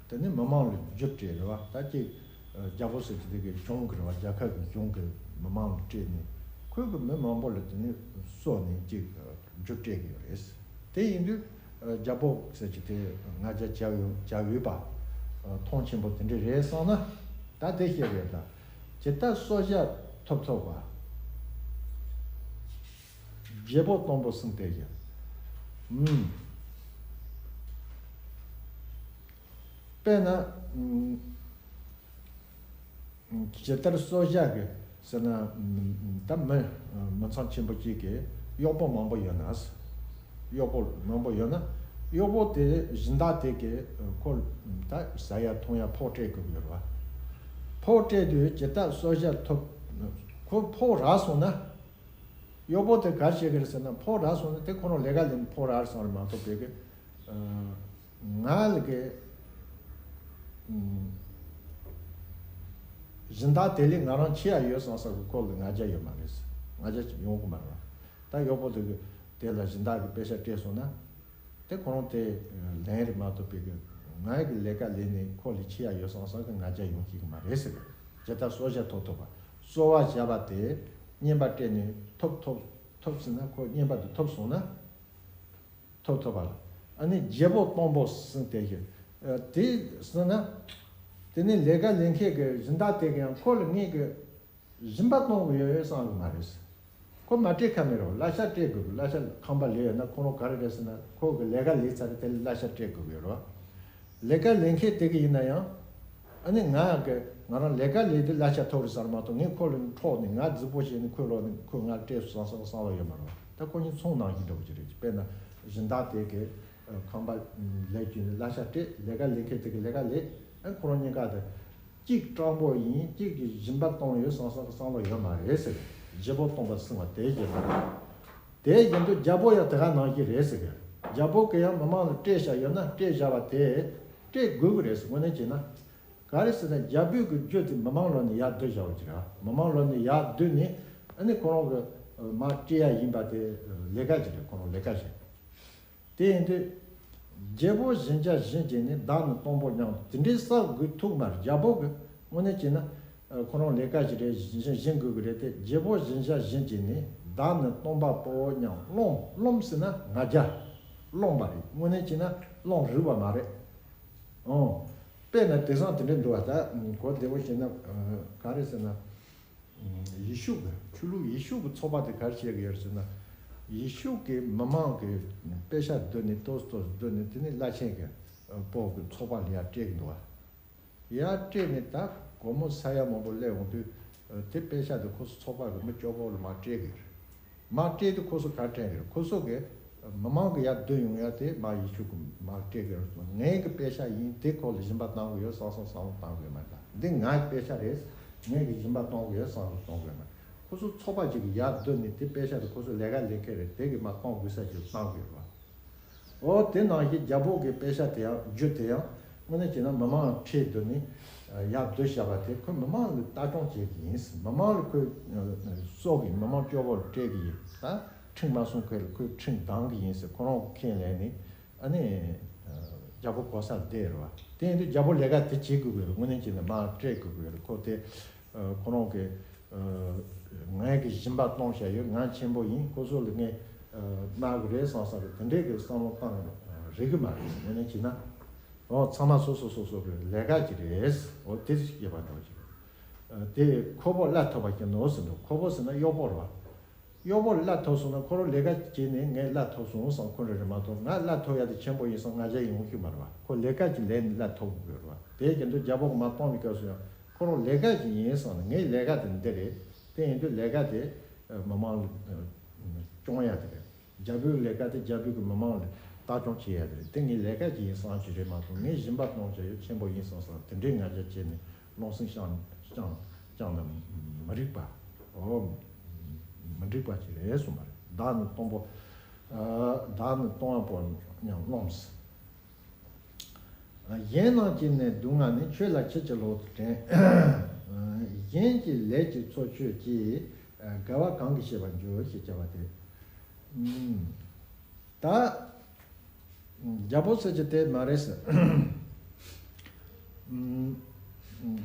དེ་ནས་མི་མང་ལ་རྒྱུ་སྤྲད་རེད་བ། ད་ཅིག་རྒྱལ་པོ་ཟེར་གྱི་དེ་གི་གཞུང་གི་རེད་བ། རྒྱལ་ཁབ་ཀྱི་གཞུང་གི་མི་མང་ལ་སྤྲད་ནས་ཁོས་གི་མི་མང་པོ་ལ་དེ་ནས་གསོལ་ནས་ཅིག་རྒྱུ་སྤྲད་གི་ཡོད་རེད། དེ་ཡིན་དུས་རྒྱལ་པོ་ཟེར་གྱི་དེ་ང་རྒྱལ་བྱ་ཡོད་བྱ་ཡོད་པ། མཐོང་ཆེན་པོ་དེ་འདྲ་རེད་བསམ་ན། ད་དེ་བཤད་རེད་ད། ཇི་ལྟར་གསོལ་ཇ་ཐོབ་ཐོབ་པ། རྗེ་བོ་སྟོང་པོ་གསུངས་དེ་བཞིན། ཨུམ། དཔེར་ན། ཨུམ། ཇི་ལྟར་གསོལ་ཇ་གི་ཟེར་ན། ཨུམ། ད་མི་མི་ཚང་ཆེན་པོ་གཅིག་གི་གཡོག་པོ་མང་པོ་ཡོད་ན། གཡོག་པོ་མང་པོ་ཡོད་ན། གཡོག་པོ་དེ་སྦྱིན་བདག་དེ་གི་ཁོ་ད་ཟ་ཡ་འཐུང་ཡ་ཕོགས་སྤྲད་དགོས་ཀྱི་ཡོད་རེད་བ། ཕོགས་སྤྲད་དུས་ཇི་ལྟར་གསོལ་ཇ་ཐོབ། ཁོ་ཕོགས་རག་སོང་ན། གཡོག་པོ་དེ་ག་རེ་བྱེད་ཀྱི་རེད་ཟེར་ན། ཕོགས་རག་སོང་ན་དེ་ཁོ་རང་ལས་ཀ་ལས་ནས་ཕོགས་རག་སོང་རེད་མ་གཏོགས་པའི་གི། ཨ། ང་ལ་གི། ཨུམ། སྦྱིན་བདག་དེ་ལས་ང་རང་ཆེ་ཡ་ཡོད་བསམ་བསམ་གི་ཁོ་ལ་ང་རྒྱལ་ཡོད་མ་རེད། ང་རྒྱལ་ཡོང་གི་མ་རེད། ད་གཡོག་པོ་དེ་གི་དེ་ལ་སྦྱིན་བདག་གི་པེ་ཤ་སྤྲད་སོང་ན། དེ་ཁོ་རང་དེ་ལན་རེད་མ་གཏོགས་པའི་གི་ང་གི་ལས་ཀ་ལས་ནས་ཁོ་ལས་ཆེ་ཡ་ཡོད་བསམ་བསམ་གི་ང་རྒྱལ་ཡོང་ཤེས་གི་མ་རེད་ཟེར། ཇི་ལྟར་གསོལ་ཇ་ཐོབ་ཐོབ་པ། གསོལ་བ་བཞག་པ་དེ་རྔན་པ་སྤྲད་ནས་ཐོབ་ཐོབ་ཐོབ་ཟེར་ན། ཁོ་རྔན་པ་དེ་ཐོབ་སོང་ན། ཐོབ་ཐོབ་པ་ལ། ཨ་ནི་རྗེ་བོ་སྟོང་པོ་གསུངས་དེ་བཞིན། ཨ། དེ་གསུངས་ན། དེ་ནི་ལས་ཀ་ལས་མཁན་གྱི་སྦྱིན་བདག་དེ་གི་ཡང་ཁོ་ལ་ངས་གི་སྦྱིན་པ་གཏོང་གི་ཡོད་བསམ་གི་མ་རེད། ཁོ་མ་སྤྲད་ཁ་མེད་རོ། གླ་ཆ་སྤྲད་དགོས་གི། གླ་ཆ་ཁང་པ་ལས་ཡོད་ན་ཁོ་རང་ག་རེ་རེད་ཟེར་ན། ཁོ་གི་ལས་ཀ་ལས་ཚར་རེད། དེ་ལ་གླ་ཆ་སྤྲད་དགོས་གི་རོ། ལས་ཀ་ལས་མཁན་དེ་གི་ཡིན་ན་ཡང་། ཨ་ནི་ང་གི་ང་རང་ལས་ཀ་ལས་དུས་གླ་ཆ་ཐོབ་རེད་ཟེར་མ་གཏོགས། ངས་ཁོ་ལ་འཕྲོག་ནས་ང་རྫིག་པོ་བྱས་ནས་ཁོས་ལོག་ནས་ཁོས་ང་སྤྲད་སོང་བསམ་བསམ་བསམ་བློ་ཡོད་མ་རེད། ད་ཁོ་གཉིས་ཚོང་ནང་བཞིན་འདྲ་བོ་ཅིག་རེད། དཔེར་ན་སྦྱིན་བདག་དེ་གི་ ཁང་པ་ལས་རྒྱུ་ནི་གླ་ཆ་སྤྲད། ལས་ཀ་ལས་མཁན་དེ་གི་ལས་ཀ་ལས། ཨ་ཁོ་རང་གཉིས་ཀ་དེ་གཅིག་སྤྲང་པོ་ཡིན། གཅིག་གིས་སྦྱིན་པ་གཏོང་ཡོད་བསམ་བསམ་གི་བསམ་བློ་ཡོད་མ་རེད་ཟེར། བརྗེ་པོ་སྟོང་པ་སྲུང་བ་དེ་བཞིན་དུ། དེ་བཞིན་དུ་རྒྱལ་པོ་ཡང་དེ་ག་ནང་བཞིན་རེད་ཟེར་གི། རྒྱལ་པོ་གི་ཡང་མི་མང་ལ་སྤྲད་བཞག་ཡོད་ན་སྤྲད་བཞག་པ་དེ་སྤྲད་དགོས་གི་རེད་ཟེར། དངོས་གནས་བྱས་ན། ག་རེ་ཟེར་ན་རྒྱལ་པོའི་གི་རྒྱུ་དེ་མི་མང་ལོ་ནས་ཡར་བསྡུ་བཞག་པ་ཅིག་རེད། མི་མང་ལོ་ནས་ཡར་བསྡུ་ནས་ཨ་ནི་ཁོ་རང་གི་མར་སྤྲད་ཡ་ཡིན་པ་དེ་ལས་ཀ་ཅིག་རེད། ཁོ་རང་ལས་ཀ་ཞིག་དེ་ཡིན་དུས། རྒྱལ་པོ་བཞིན་བྱ་བཞིན་བྱས་ནས། བདག་ནི་སྟོང་པོ་སྙམ། དེ་འདྲའི་བསམ་དགོས་ཐུག་མ་རེད། རྒྱལ་པོ་གི་དངོས་གནས་བྱས་ན། ཁོ་རང་ལས་ཀ་ཞིག་རེད། བཞིན་བཞིན་དགོས་ཀྱི་རེད་དེ། རྒྱལ་པོ་བཞིན་བྱ་བཞིན་བྱས་ནས། བདག་ནི་སྟོང་པ་པོ་སྙམ། རློམ། རློམ་ཟེར་ན་ང་རྒྱལ། རློམ་པ་རེད། དངོས་གནས་བྱས་ན་རློམ་རིགས་པ་མ་རེད། ཨོ། དཔེར་ན་དེང་སང་དེ་འདྲ་འདུག་བ། ད་གོ་བདེ་བོ་བྱས་ན་ག་རེ་ཟེར་ན། ཡེ་ཤུ་གི་ཆོས་ལུགས། ཡེ་ཤུ་གི་ཚོགས་པ་དེ་ག་རེ་བྱེད་ཀྱི་ཡོད་ཟེར་ན། ཡེ་ཤུ་གི་མི་མང་གི་པེ་ཤ་བསྡུ་ནས། ཏོག་ཙམ་ཏོག་ཙམ་བསྡུ་ནས། དེ་ནས་བླ་ཆེན་གི་པོ་གི་ཚོགས་པ་ལ་ཡར་སྤྲད་ཀྱི་འདུག་བ། ཡར་སྤྲད་ནས་ད་སྒོར་མོ་ས་ཡ་མང་པོ་སླེབས་འོང་དུས། དེ་པེ་ཤ་དེ་ཁོ་ཚོ་ཚོགས་པ་གི་མི་སྐྱོ་པོ་ལ་མར་སྤྲད་ཀྱི་ཡོད་རེད། མར་སྤྲད་དུས་ཁོ་ཚོ་ག་རེ་དྲན་གི་རེད། ཁོ་ཚོ་གི་མི་མང་གི་ཡར་བསྡུ་ཡོང་ཡ་དེ་མར་ཡེ་ཤུ་གི་མར་སྤྲད་གི་རེད། ངའི་གི་པེ་ཤ་ཡིན། དེ་ཁོ་ལ་སྦྱིན་པ་གཏང་གི་ཡོད་བསམ་བསམ་བསམ་བློ་གཏང་གི་ཡོད་མ་རེད། ད་འདི་ངའི་པེ་ཤ་རེད། ངས་གི་སྦྱིན་པ་གཏོང་གི་ཡོད་བསམ་བློ་གཏོང་གི་ཡོད་མ་རེད། ཁོ་ཚོ་ཚོགས་པ་གཅིག་གི་ཡར་བསྡུ་ནས་དེ་པེ་ཤ་དེ་ཁོ་ཚོ་ལས་ཀ་ལས་མཁན་རེད། དེ་གི་མར་གཏོང་དགོས་ས་ཅིག་གཏང་གི་ཡོད་རེད་བ། འོ། དེ་ནང་བཞིན་རྒྱལ་པོ་གི་པེ་ཤ་དེ་ཡང་རྒྱུ་དེ་ཡང་དངོས་གནས་བྱས་ན་མི་མང་ཁྲིད་བསྡུ་ནས་ཡར་བསྡུ་བཞག་པ་དེ་ཁོས་མི་མང་ལ་ལྟ་སྐྱོང་བྱེད་ཀྱི་ཡིན། མི་མང་ལ་ཁོས་གསོ་གི། མི་མང་སྐྱོ་པོ་ལ་སྤྲད་ཀྱི་ཡིན། ད་ཁྲིམས་མ་སྲུང་མཁན་ལ་ཁོས་ཁྲིམས་གཏང་གི་ཡིན་ཟེར་ཁོ་རང་གིས་ཁས་ལེན་ནས། ཨ་ནི་རྒྱལ་པོ་གོ་ས་ལ་བསྡད་རེད་བ། དེ་ཡིན་དུས་རྒྱལ་པོ་ལས་ཀ་དེ་བྱེད་དགོས་ཀྱི་རེད། དངོས་གནས་བྱས་ན་མར་སྤྲད་དགོས་ཀྱི་རེད། ཁོ་དེ་ཁོ་རང་གི་ངས་གི་སྦྱིན་པ་གཏོང་བྱ་ཡོད། ང་ཆེན་པོ་ཡིན། ཁོ་ཚོ་ལ་ངས་གནང་གི་རེད་བསམ་བསམ་གི་དེ་འདྲའི་གི་བསམ་བློ་བཏང་རིགས་གི་མ་རེད། དངོས་གནས་བྱས་ན། འོ། ཚང་མ་སོ་སོ་སོ་སོ་གི་ལས་ཀ་ཅིག་རེད། འོ། དེ་ཞིག་ཡོད་པ་འདྲ་ཅིག་དེ་ཁོ་བོ་གླ་ཐོབ་པ་ཅིག་ནོར་ཟིན་འགྲོ། ཁོ་བོ་ཟེར་ན་གཡོག་པོ་རེད་བ། གཡོག་པོ་གླ་ཐོབ་སོང་ན་ཁོ་རང་ལས་ཀ་བྱས་ནས་ངས་གླ་ཐོབ་སོང་བསམ་ཁོ་རང་རེད་མ་གཏོགས། ང་གླ་ཐོབ་ཡ་དེ་ཆེན་པོ་ཡིན་བསམ་ང་རྒྱལ་ཡོང་གི་མ་རེད་བ། ཁོ་ལས་ཀ་ཅིག་ལས་ནས་གླ་ཐོབ་དགོས་རེད་བ། དེའི་རྒྱུ་མཚན་རྒྱལ་པོ་གིས་མར་གཏོང་བའི་སྐབས་སུ་ཡང་ཁོ་རང་ལས་ཀ་ཅིག་ཡིན་བསམ་ནས། ངའི་ལས་ཀ་དེ་འདི་རེད། དེ་ཡིན་དུས་ལས་ཀ་དེ་མི་མང་ལ་སྐྱོང་ཡ་དེ་རེད། རྒྱལ་པོའི་ལས་ཀ་དེ་རྒྱལ་པོའི་གི་མི་མང་ལ་ལྟ་སྐྱོང་བྱེད་ཡ་དེ་རེད། དེ་ངའི་ལས་ཀ་ཅིག་ཡིན་བསམ་གྱི་རེད་མ་གཏོགས། ངས་སྦྱིན་པ་གཏོང་བྱ་ཡོད་ཆེན་པོ་ཡིན་བསམ་བསམ་དེ་འདྲའི་ང་རྒྱལ་བྱས་ནས་རླུང་སེམས་བཅངས་བཅངས་བཅངས་ན་མི་འགྲིག་པ། འོ། མི་འགྲིག་པ་ཅིག་རེད་གསུངས་པ་རེད། བདག་ནི་སྟོང་པོ། ཨ། བདག་ནི་སྟོང་པ་པོ་སྙམ་རློམ་ཟེར། གཞན་རྣམས་ཀྱིས་ནི་སྡུག་བསྔལ་ནི། ཁྱོད་ལ་ཕྱིན་ཅི་ལོག་ཏུ་དྲན། གཞན་གྱི་ལས་ཀྱི་ཚོགས་ཁྱོད་ཀྱིས། དགའ་བ་གང་གིས་ཤེས་པར་འགྱུར། ཞེས་བྱ་བ་སྟེ། ད། རྒྱལ་པོ་ཟེར་གྱི་དེ་མ་རེད་ཟེར།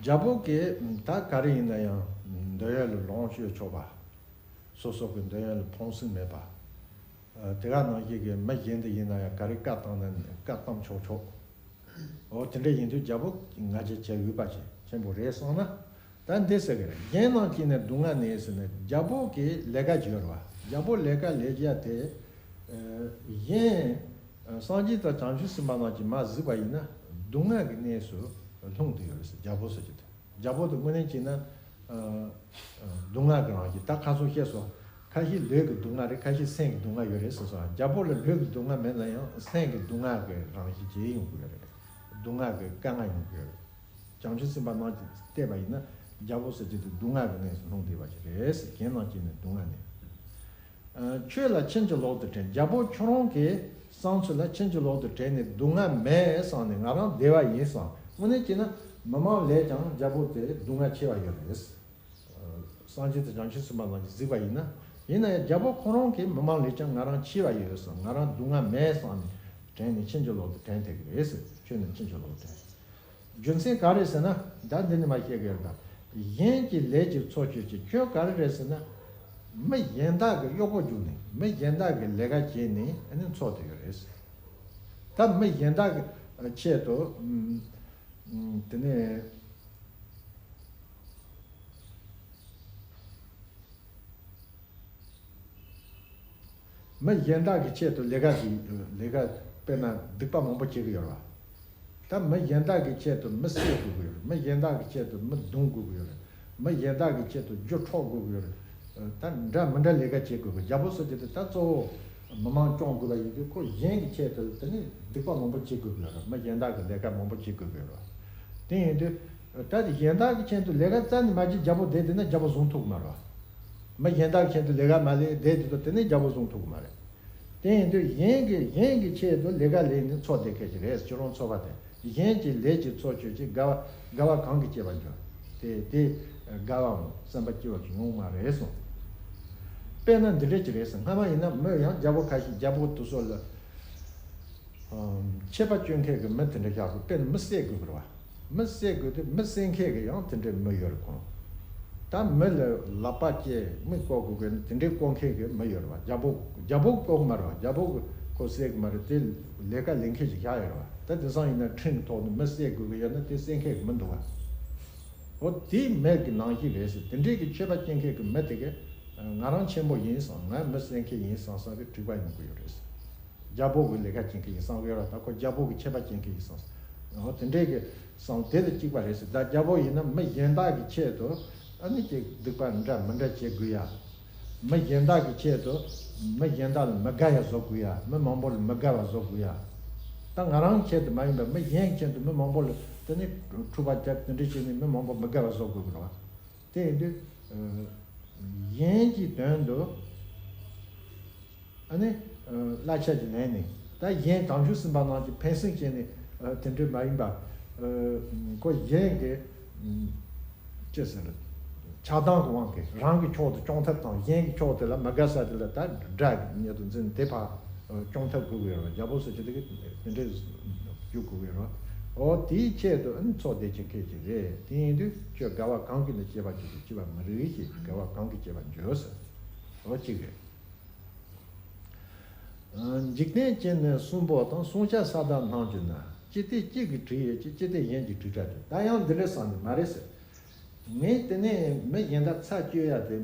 རྒྱལ་པོ་གིས་ད་ག་རེ་ཡིན་ན་ཡང་འདོད་ཡོན་ལ་ལོངས་སྤྱོད་ཆོག་པ། སོ་སོ་གི་འདོད་ཡོན་ལ་ཕོངས་སེམས་མེད་པ། དེ་ག་ནང་བཞིན་གྱི་མི་གཞན་དེ་ཡིན་ན་ཡང་ག་རེ་བཀའ་བཏང་ན་བཀའ་བཏང་ཆོག་ཆོག་འོ། དེ་འདྲ་ཡིན་དུས་རྒྱལ་པོ་ང་རྒྱལ་བྱེད་འོས་པ་ཅིག་ཆེན་པོ་རེད་བསམ་ན། ད་འདི་ཟེར་གི་རེད། གཞན་རྣམས་ཀྱིས་ནི་སྡུག་བསྔལ་ནི་ཟེར་ནས། རྒྱལ་པོ་གི་ལས་ཀ་ཅིག་ཡོད་རེད་བ། རྒྱལ་པོ་ལས་ཀ་ལས་རྒྱུ་དེ། གཞན་སངས་རྒྱས་དང་བྱང་ཆུབ་སེམས་དཔའ་རྣམས་ཀྱིས་མ་གཟིགས་པ་ཡིན་ན་སྡུག་བསྔལ་གྱི་གནས་སུ་ལྷུང་དུ་ཡོད་རེད་ཟེར། རྒྱལ་པོ་ཟེར་རྒྱུ་དེ། རྒྱལ་པོ་དེ་དངོས་གནས་བྱས་ན། སྡུག་བསྔལ་གྱི་རང་བཞིན། ད་ཁ་སང་བཤད་སོང་། ཁ་ཤས་ལུས་ཀྱི་སྡུག་བསྔལ་རེད། ཁ་ཤས་སེམས་ཀྱི་སྡུག་བསྔལ་ཡོད་རེད་ཟེར་སོང་། རྒྱལ་པོ་ལ་ལུས་ཀྱི་སྡུག་བསྔལ་མེད་ན་ཡང་སེམས་ཀྱི་སྡུག་བསྔལ་གྱི་རང་བཞིན་ཅིག་ཡོང་གི་ཡོད་རེད། སྡུག་བསྔལ་གྱི་དཀའ་ངལ་ཡོང་གི་ཡོད་རེད། བྱང་ཆུབ་སེམས་དཔའ་རྣམས་ཀྱིས་བལྟས་པ་ཡིན་ན་རྒྱལ་པོ་ཟེར་རྒྱུ་དེ་སྡུག་བསྔལ་གྱི་གནས་སུ་ལྷུང་བསྡད་པ་ཞིག་རེད་ཟེར། གཞན་རྣམས་ཀྱིས་ནི་སྡུག་བསྔལ་ནི། ཁྱོད་ལ་ཕྱིན་ཅི་ལོག་ཏུ་དྲན། རྒྱལ་པོ་ཁྱོད་རང་གི་བསམ་ཚུལ་ལ་ཕྱིན་ཅི་ལོག་ཏུ་དྲན་ནས་སྡུག་བསྔལ་མེད་བསམ་ནས་ང་རང་བདེ་བ་ཡིན་བསམ། དངོས་གནས་བྱས་ན་མི་མང་ལས་ཀྱང་རྒྱལ་པོ་དེ་སྡུག་བསྔལ་ཆེ་བ་ཡོད་རེད། སངས་རྒྱས་དང་བྱང་ཆུབ་སེམས་དཔའ་རྣམས་ཀྱིས་གཟིགས་པ་ཡིན་ན། ཡིན་ན་ཡང་རྒྱལ་པོ་ཁོ་རང་གིས་མི་མང་ལས་ཀྱང་ང་རང་ཆེ་བ་ཡོད་བསམ། ང་རང་སྡུག་བསྔལ་མེད་བསམ་ནས་དྲན་ནས་ཕྱིན་ཅི་ལོག་ཏུ་དྲན་བསྡད་ཀྱི་རེད་ཟེར། ཁྱོད་ནི་ཕྱིན་ཅི་ལོག་ཏུ་དྲན། རྒྱུ་མཚན་ག་རེ་ཟེར་ན། ད་འདི་ནས་མར་བཤད་ཀྱི་ཡོད་ད། གཞན་གྱི་ལས་ཀྱི་ཚོགས་ཁྱོད་ཀྱིས། ཁྱོད་ག་རེ་རེད་ཟེར་ན། མི་གཞན་དག་གི་གཡོག་པོ་རྒྱུགས་ནས་མི་གཞན་དག་གི་ལས་ཀ་བྱས་ནས་ཨ་ནི་འཚོ་བསྡད་ཡོད་རེད་ཟེར། ད་མི་གཞན་དག་གི་ཆེད་དུ། དེ་ནས། མི་གཞན་དག་གི་ཆེད་དུ་ལས་ཀ་ཞིག་ལས་ཀ་དཔེར་ན་སྡིག་པ་མང་པོ་བྱེད་ཀྱི་ཡོད་རེད་བ། ད་མི་གཞན་དག་གི་ཆེད་དུ་མི་བསད་དགོས་ཀྱི་ཡོད་རེད། མི་གཞན་དག་གི་ཆེད་དུ་མི་རྡུང་དགོས་ཀྱི་ཡོད་རེད། མི་གཞན་དག་གི་ཆེད་དུ་རྒྱུ་འཕྲོག་དགོས་ཀྱི་ཡོད་རེད། ད་འདྲ་མི་འདྲ་ལས་ཀ་བྱེད་དགོས་ཀྱི། རྒྱལ་པོ་ཟེར་རྒྱུ་དེ་ད་གཙོ་བོ་ མི་མང་སྐྱོང་དགོས་པ་ཡིན་དུས་ཁོ་གཞན་གྱི་ཆེད་དུ་དེ་ནི་སྡིག་པ་མང་པོ་བྱེད་དགོས་ཀྱི་ཡོད་རེད། མི་གཞན་དག་གི་ལས་ཀ་མང་པོ་བྱེད་དགོས་ཀྱི་ཡོད་རེད། དེ་ཡིན་དུས་ད་དེ་གཞན་དག་གི་ཆེད་དུ་ལས་ཀ་རྩ་ནས་མ་བྱེད་རྒྱལ་པོ་བསྡད་དེ་ན་རྒྱལ་པོ་བཟུང་ཐུབ་ཀྱི་མ་རེད། མི་གཞན་དག་གི་ཆེད་དུ་ལས་ཀ་མ་ལས་བསྡད་དེ་དུས་དེ་ནི་རྒྱལ་པོ་བཟུང་ཐུབ་ཀྱི་མ་རེད། དེ་ཡིན་དུས་གཞན་གྱི་གཞན་གྱི་ཆེད་དུ་ལས་ཀ་ལས་ནས་འཚོ་བསྡད་མཁན་ཅིག་རེད། ཁྱོད་རང་འཚོ་བ་དེ་གཞན་གྱི་ལས་ཀྱི་འཚོ་བཅུད་ཀྱིས་དགའ་བ་དགའ་བ་གང་གིས་སྐྱེ་བར་འགྱུར། དེ་དེ་དགའ་བའམ་སེམས་པ་སྐྱིད་པ་ཞིག་ཡོང་མ་རེད་གསུངས། དཔེར་ན་འདི་འདྲ་ཅིག་རེད་ཟེར། སྔ་མ་ཡིན་ན་མི་ཡང་རྒྱལ་པོ་ཁ་ཤས་རྒྱལ་པོ་དེ་ཚོ་ལ་ཆད་པ་གཅོད་མཁན་གྱི་མི་དེ་འདྲ་བཞག་དགོས། དཔེར་ན་མི་བསད་དགོས་པ་རེད་བ། མི་བསད་དགོས་དུས་མི་བསད་མཁན་གྱི་ཡང་དེ་འདྲའི་མི་ཡོད་རེད་ཁོང་། ད་མི་ལ་ལག་པ་བཀལ་མི་བཀོག་དགོས་མཁན་དེ་འདྲའི་བཀོག་མཁན་གྱི་མི་ཡོད་རེད་བ། རྒྱལ་པོ་རྒྱལ་པོ་བཀོག་མ་རེད་བ། རྒྱལ་པོ་ཁོ་བསད་གི་མ་རེད། དེ་ལས་ཀ་ལས་མཁན་ཞིག་བཞག་ཡོད་རེད་བ། ད་དེང་སང་ཡིན་ན་ཁྲིམས་ཐོག་ནས་མི་བསད་དགོས་གི་ཡོད་ན་དེ་བསད་མཁན་གྱི་མི་འདུག་བ། འོ་དེའི་མི་གི་ནང་བཞིན་རེད་ཟེར། དེ་འདྲའི་གི་ཆད་པ་བཅད་མཁན་གྱི་མི་དེ་གི་ང་རང་ཆེན་པོ་ཡིན་བསམ། ང་མི་བསད་མཁན་ཡིན་བསམ་བསམ་གི་འཁྲུག་པ་ཡོང་གི་ཡོད་རེད་ཟེར། རྒྱལ་པོ་གི་ལས་ཀ་བྱེད་མཁན་ཡིན་བསམ་གི་ཡོད་ར། ད་ཁོ་རྒྱལ་པོ་གི་ཆད་པ་བཅད་མཁན་ཡིན་བསམ། འོ་དེ་འདྲའི་གི་བསམ་དེ་དང་གཅིག་པ་རེད་ཟེར། ད་རྒྱལ་པོ་ཡིན་ན་མི་གཞན་དག་གི་ཆེད་དུ་ཨ་ནི་ཅིག་སྡིག་པ་འདྲ་མི་འདྲ་བྱེད་དགོས་ཡ། མི་གཞན་དག་གི་ཆེད་དུ་མི་གཞན་དག་ལ་མི་དགའ་ཡ་བཟོ་དགོས་ཡ། མི་མང་པོ་ལ་མི་དགའ་བ་བཟོ་དགོས་ཡ། ད་ང་རང་ཆེད་དུ་མ་ཡིན་པར་མི་གཞན་གྱི་ཆེད་དུ་མི་མང་པོ་ལ་དེ་ནི་འཁྲུག་པ་རྒྱབ་དེ་འདྲ་བྱས་ནས་མི་མང་པོ་མི་དགའ་བ་བཟོ་དགོས་ཀྱི་རེད་བ། དེ་ཡིན་དུས་གཞན་གྱི་དོན་དུ། ཨ་ནི་གླ་ཆ་ཅིག་ལེན་ནས་ད་གཞན་བྱང་ཆུབ་སེམས་དཔའ་རྣམས་ཀྱིས་ཕན་སེམས་བྱས་ནས་དེ་འདྲ་མ་ཡིན་པ། ཁོ་གཞན་གྱི་ཅི་ཟེར། ཆགས་སྡང་གི་དབང་གིས་རང་གི་ཕྱོགས་དེ་སྐྱོང་ཐབས་དང་གཞན་གྱི་ཕྱོགས་དེ་ལ་མ་དགའ་ས་དེ་ལ་ད་དགྲ་གི་ཉེ་དུ་འཛིན་དེ་ཕར་སྐྱོང་ཐབས་དགོས་ཀྱི་ཡོད་རེད། རྒྱལ་པོ་ཟེར་གྱི་དེ་གི་དེ་འདྲའི་རྒྱུ་དགོས་ཀྱི་ཡོད་རེད། འོ་དེའི་ཆེད་དུ་ཨ་ནི་འཚོ་བསྡད་ཀྱི་མཁན་ཅིག་རེད། དེ་ཡིན་དུས་ཁྱོད་དགའ་བ་གང་གིས་ནི་སྐྱེ་བར་འགྱུར་ཞེས་སྐྱེ་བ་མི་རིགས་ཤིག་དགའ་བ་གང་གིས་སྐྱེ་བར་འགྱུར་ཟེར། འོ་གཅིག་རེད། འཇིག་རྟེན་སྤྱི་ནི་གསུམ་པོ་དང་། བསྲུང་བྱ་ས་དང་སྣང་བཅུ་ན། ཅི་སྟེ་གཅིག་གིས་དྲི་ཡོད་ཀྱི། ཅི་སྟེ་གཞན་གྱིས་དྲི་བྲལ་ཏེ། ད་ཡང་འདི་འདྲ་བསམ་ནས་མ་རེད་ཟེར། ངས་དེ་ནས་མི་གཞན་དག་ཚར་གཅོད་ཡ་དེ་ང་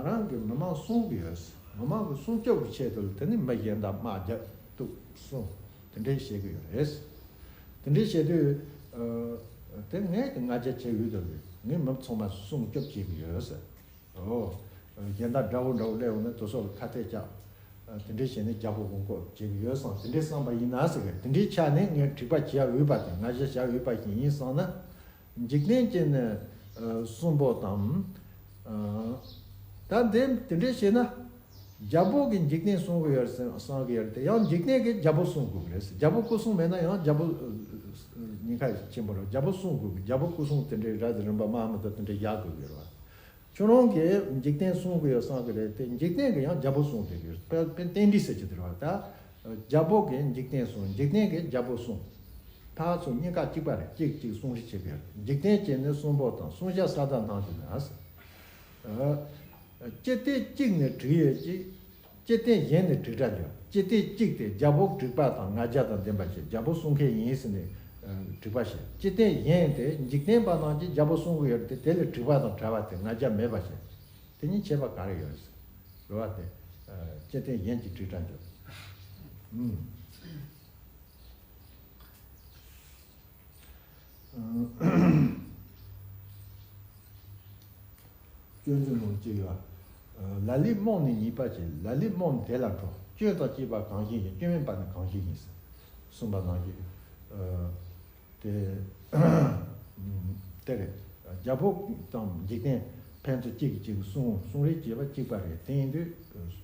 རང་གི་མི་མང་སྲུང་གི་ཡོད་ཟེར། མི་མང་གི་སྲུང་སྐྱོབ་ཀྱི་ཆེད་དུ་དེ་ནས་མི་གཞན་དག་དམག་རྒྱག་གཏུག་སྲུང་དེ་འདྲས་བྱེད་གི་ཡོད་རེད་ཟེར། དེ་འདྲས་བྱེད་དུས་དེ་ངས་དེ་ང་རྒྱལ་བྱེད་འོས་དོ་རེད། ངས་མི་ཚང་མ་སྲུང་སྐྱོབ་བྱེད་གི་ཡོད་ཟེར། ཨོ། གཞན་དག་དགྲ་བོ་འདྲ་བོ་སླེབས་འོང་ན་དེ་ཚོ་ལ་ཁ་གཏད་བཅག་དེ་འདྲས་བྱས་ནས་རྒྱལ་པོ་དགོངས་སྐོར་བྱེད་ཀྱི་ཡོད་བསམ། དེ་འདྲས་བསམ་པ་ཡིན་ན་ཟེར་གི། དེ་འདྲས་ཆགས་ནས་ངས་དྲེགས་པ་བྱེད་ཡ་འོས་པ་དེ་ང་རྒྱལ་བྱ་འོས་པ་ཞིག་ཡིན་བསམ་ན། འཇིག་རྟེན་སྤྱི་ནི་གསུམ་པོ་དང་། ད་འདི་དེ་འདྲས་བྱས་ན། རྒྱལ་པོ་གིས་འཇིག་རྟེན་སྲུང་གི་ཡོད་བསམ་གི་ཡོད་དེ་ཡང་འཇིག་རྟེན་གྱིས་རྒྱལ་པོ་སྲུང་དགོས་ཀྱི་རེད། རྒྱལ་པོ་སྐུ་སྲུང་མེད་ན་ཡང་རྒྱལ་པོ་ཉེན་ཁ་ཆེན་པོ་རེད། རྒྱལ་པོ་སྲུང་དགོས་ཀྱི། རྒྱལ་པོ་སྐུ་སྲུང་དེ་འདྲའི་ར་དེ་རིམ་པ་དམག་མི་དང་དེ་འདྲའི་བཞག་དགོས་ཀྱི་རེད་བ། ཁྱོད་རང་གིས་འཇིག་རྟེན་སྲུང་གི་ཡོད་བསམ་གི་རེད་དེ། འཇིག་རྟེན་གྱིས་ཡང་རྒྱལ་པོ་སྲུང་བསྡད་ཀྱི་ཡོད། དཔེ་དཔེ་རྟེན་འབྲེལ་ཟེར་གྱི་རེད་བ། ད་རྒྱལ་པོ་གིས་འཇིག་རྟེན་སྲུང་། འཇིག་རྟེན་གྱིས་རྒྱལ་པོ་སྲུང་། ཕར་ཚུར་གཉིས་ཀ་གཅིག་པ་རེད། གཅིག་གཅིག་སྲུང་རེས་བྱེད་ཀྱི་ཡོད། འཇིག་རྟེན་སྤྱི་ནི་གསུམ་པོ་དང་། བསྲུང་བྱ་ས་དང་སྣང་བཅུ་ན་ཟེར། ཅི་སྟེ་གཅིག་ནི་དྲི་ཡོད་ཀྱི། ཅི་སྟེ་གཞན་ནི་དྲི་བྲལ་འགྱུར། ཅི་སྟེ་གཅིག་དེ་རྒྱལ་པོ་དྲེགས་པ་དང་ང་རྒྱལ་དང་ལྡན་པ་ཞིག་རྒྱལ་པོ་སྲུང་མཁན་ཡིན་ཟེར་ནས་དྲེགས་པ་ཞིག་ཅི་སྟེ་གཞན་དེ་འཇིག་རྟེན་པ་རྣམས་ཀྱིས་རྒྱལ་པོ་སྲུང་གི་ཡོད་དེ། དེ་ལས་དྲེགས་པ་དང་བྲལ་བ་དེ་ང་རྒྱལ་མེད་པ་ཞིག་དེ་གཉིས་ཁྱད་པར་ག་རེ་ཡོད་ཟེར་བ་དེ། ཅི་སྟེ་གཞན་གྱིས་དྲི་བྲལ་འགྱུར། ཨུམ། སྐྱོན་ཚུལ་ནང་གཅིག་ཡོད། ལ་ལས་རྨོངས་ནས་ཉེས་པ་བྱས། ལ་ལས་རྨོངས་ནས་དེ་ལ་འགྲོ། སྐྱོན་དང་བཅས་པ་གང་ཞིག་ཡིན། སྐྱོན་མེད་པ་ནི་གང་ཞིག་ཡིན་ཟེར། གསུངས་པ་ནང་བཞིན། དེ་དེ་རེད། རྒྱལ་པོ་དང་འཇིག་རྟེན་ཕན་ཚུན་གཅིག་གིས་གཅིག་སྲུང་སྲུང་རེས་བྱེད་པ་གཅིག་པ་རེད། དེ་ཡིན་དུས་